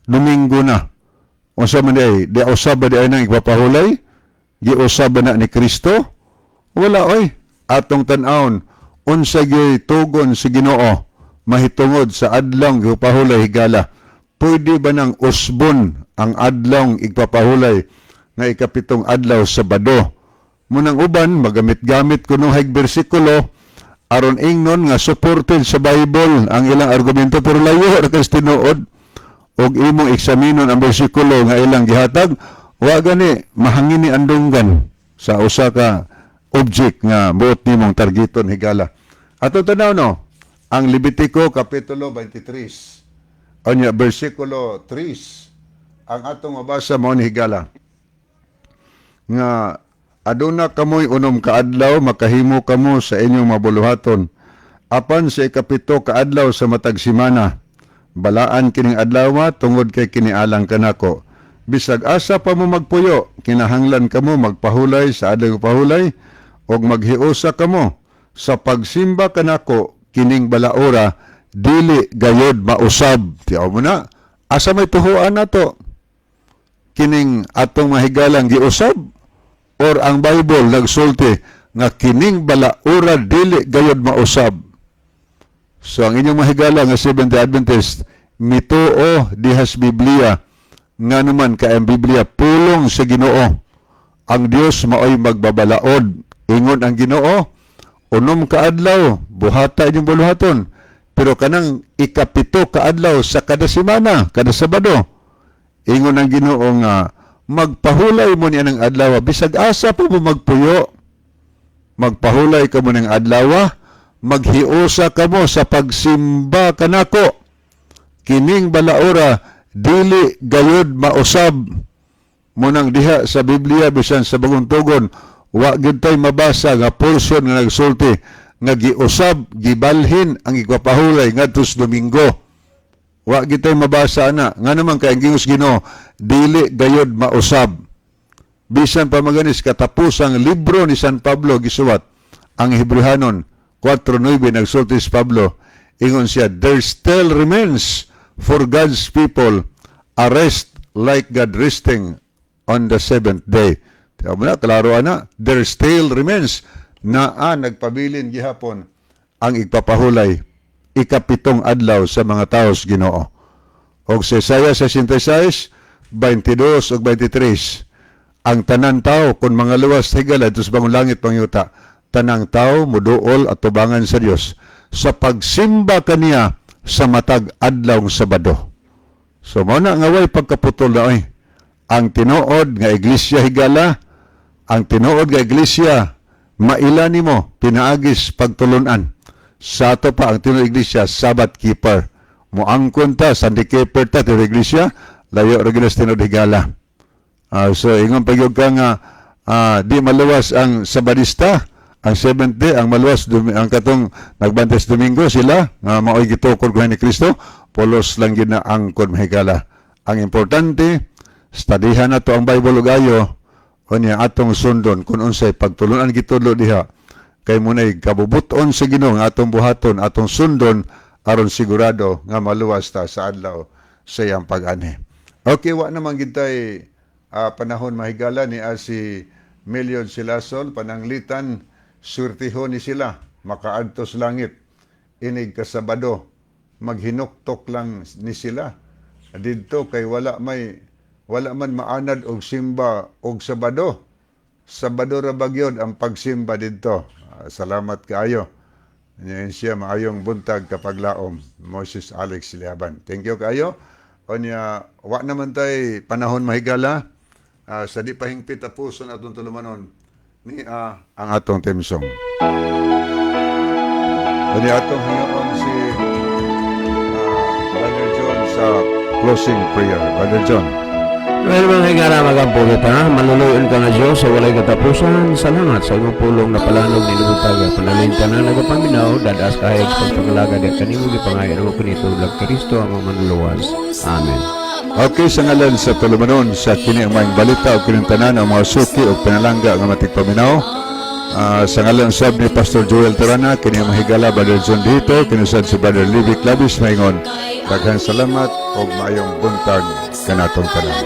Domingo na. Unsa man di ay, di usab ba di ay nang igpapahulay? Giusab ba na ni Kristo? Wala oy. Atong tan-awon unsa gyud tugon sa Ginoo mahitungod sa adlong igpapahulay, higala. Pwede ba nang usbon ang adlong igpapahulay nga ikapitong adlaw, Sabado? Munang uban magamit-gamit kuno haig bersikulo aron ingnon nga supported sa Bible ang ilang argumento, pero layo ra kay tinuod. Og imong eksaminon ang bersikulo nga ilang gihatag, wa gani mahangin ni andunggan sa usa ka object nga buot nimong targeton, higala. Ato tanaw no ang Levitico kapitulo 23 unya bersikulo 3. Ang atong mabasa mao ni, higala, nga aduna kamoy 6 ka adlaw makahimo kamo sa inyong mabuluhaton, apan sa 7 ka adlaw sa matag semana, balaan kining adlaw tungod kay kinialang kanako. Bisag asa pa mo magpuyo, kinahanglan kamo magpahulay sa adlaw pahulay og maghiusa kamo sa pagsimba kanako. Kining balaora dili gayod mausab. Tiyaw mo na, asa may tuhuan nato kining atong mahigalang giusab or ang Bible nagsulti nga kining balaura dili gayod mausab? So ang inyong mahigala nga Seventh-day Adventist mituo dihas Biblia, nga naman kay ang Biblia pulong sa Ginoo. Ang Dios maoy magbabalaod. Ingon ang Ginoo, 6 ka adlaw buhata inyong buluhaton, pero kanang 7 ka adlaw sa kada semana, kada Sabado, ingon ang Ginoo nga magpahulay mo niya ng adlaw bisag asa po mo magpuyo. Magpahulay ka mo ng adlaw, maghiusa kamo sa pagsimba kanako. Kining balaora dili gayod mausab. Munang diha sa Biblia, bisan sa Bagong Tugon, wa gyud tay mabasa nga portion nga nagsulti nga giusab, gibalhin ang igpapahulay ngadto sa Domingo. Wa gyud tay mabasa ana. Nga naman kay ang gingos Ginoo, dili gayod mausab. Bisan pa maganis katapusang libro ni San Pablo gisuwat ang Hebrehanon 4:9, nagsulti si Pablo, ingon siya, "There still remains for God's people a rest like God resting on the seventh day." Tiyan mo na, klaro ana, there still remains, naa nagpabilin gihapon ang igpapahulay 7 adlaw sa mga taos Ginoo. Og sa Isaiah 66, 22 ug 23, ang tanan tao kung mga luwas, higala, sa bagong langit pangyuta, tanang tao muduol at tubangan sa Dios sa pagsimba kaniya sa matag adlaw Sabado. So mao na nga way pagkaputol na oy. Ang tinuod nga iglesia, higala, ang tinuod nga iglesia maila nimo pinaagis pagtulunan. Sa ato pa ang tinuod iglesia Sabbath keeper. Moangkon ta Sunday keeper ta tinuod iglesia, layo ra gyud sa tinuod, higala. So ingon pa gyud ka nga di maluwas ang Sabadista, ang seventh day, ang maluwas ang katong nagbantay sa Domingo sila nga maoy gitukod ni Kristo. Pulos lang gyud na angkon, mahigala. Ang importante, studyhan nato ang Bible ug ayo, unya atong sundon kung unsay pagtulunan gitudlo diha, kay munay kabubuton sa Ginoo nga atong buhaton, atong sundon, aron sigurado nga maluwas ta sa adlaw sa iyang pag-anhi. Okay, wa naman gintay panahon, mahigala. Ni si Million Silasol, pananglitan surtihon ni sila makaadto sa langit inig kasabado, maghinuktok lang ni sila didto kay wala man maanad og simba og Sabado. Sabado ra ba gyud ang pagsimba didto. Salamat kaayo. Yan siya, maayong buntag kapaglaom, Moses Alex Liaban. Thank you kaayo. Onya, wa naman tay panahon, mahigala. Sa di pa hingpit tapuson atong tulumanon ni ang atong theme song. Unya atong hingaon si Brother John sa closing prayer. Brother John. Well, mga higala, magampo kita, maluluyon ka nga Diyos sa walay katapusan. Salamat sa imong pulong na palanog ni Lubutaga. Panalin na nagapaminaw, dadas kahayag sa pagpangalaga di kanimo gipangayon mo kanito lag Kristo ang among manluluwas. Amen. Okay, sa ngalan sa tulumanon sa kini ang maayong balita o kining tanan ang mga suki o pinalangga nga matigpaminaw. Sa ngalan sab ni Pastor Joel Tarana, kini ang mahigala Brother John dito, kinusad si Brother Libby Clavis maingon. Daghan salamat ug maayong buntag kanatong tanan.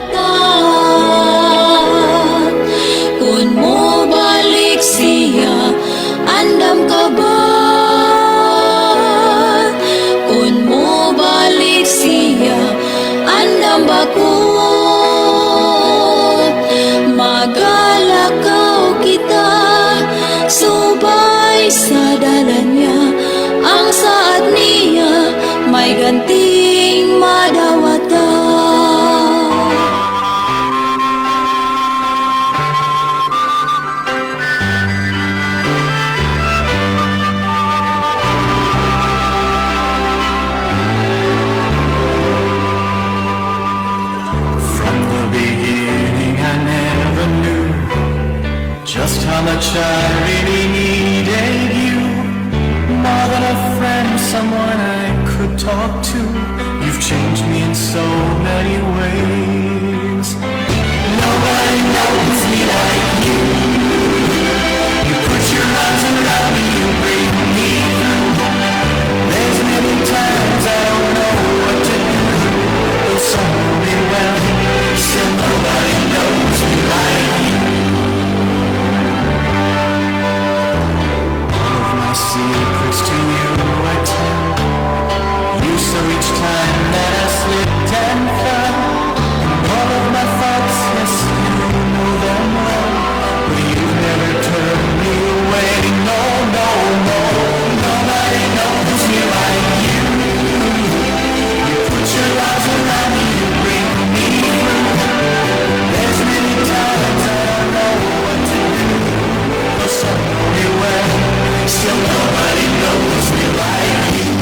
Kung mo balik siya, andam ka ba? Kung mo balik siya, andam ba ko? Magalakaw kita, subay sa dalan niya, ang saad niya, may ganting madawatan. From the beginning I never knew just how much I really needed you. More than a friend, someone I could talk to. You've changed me in so many ways. Nobody knows me like you. You put your arms around me, you bring me through. There's many times I don't know what to do. Though some know me well, still nobody knows me like you. All of my secrets to you I tell. You saw each time that I slipped and fell. And all of my thoughts, yes, you know them well. But you've never turned me away. No. Nobody knows me like you. You put your arms around me, you bring me through. There's many times I don't know what to do. Though some know me well, still nobody knows me like you.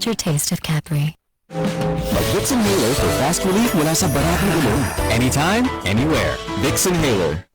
signature taste of Cadbury. Mag Vicks Inhaler for fast relief mula sa baratang ilong. Anytime, anywhere. Vicks Inhaler.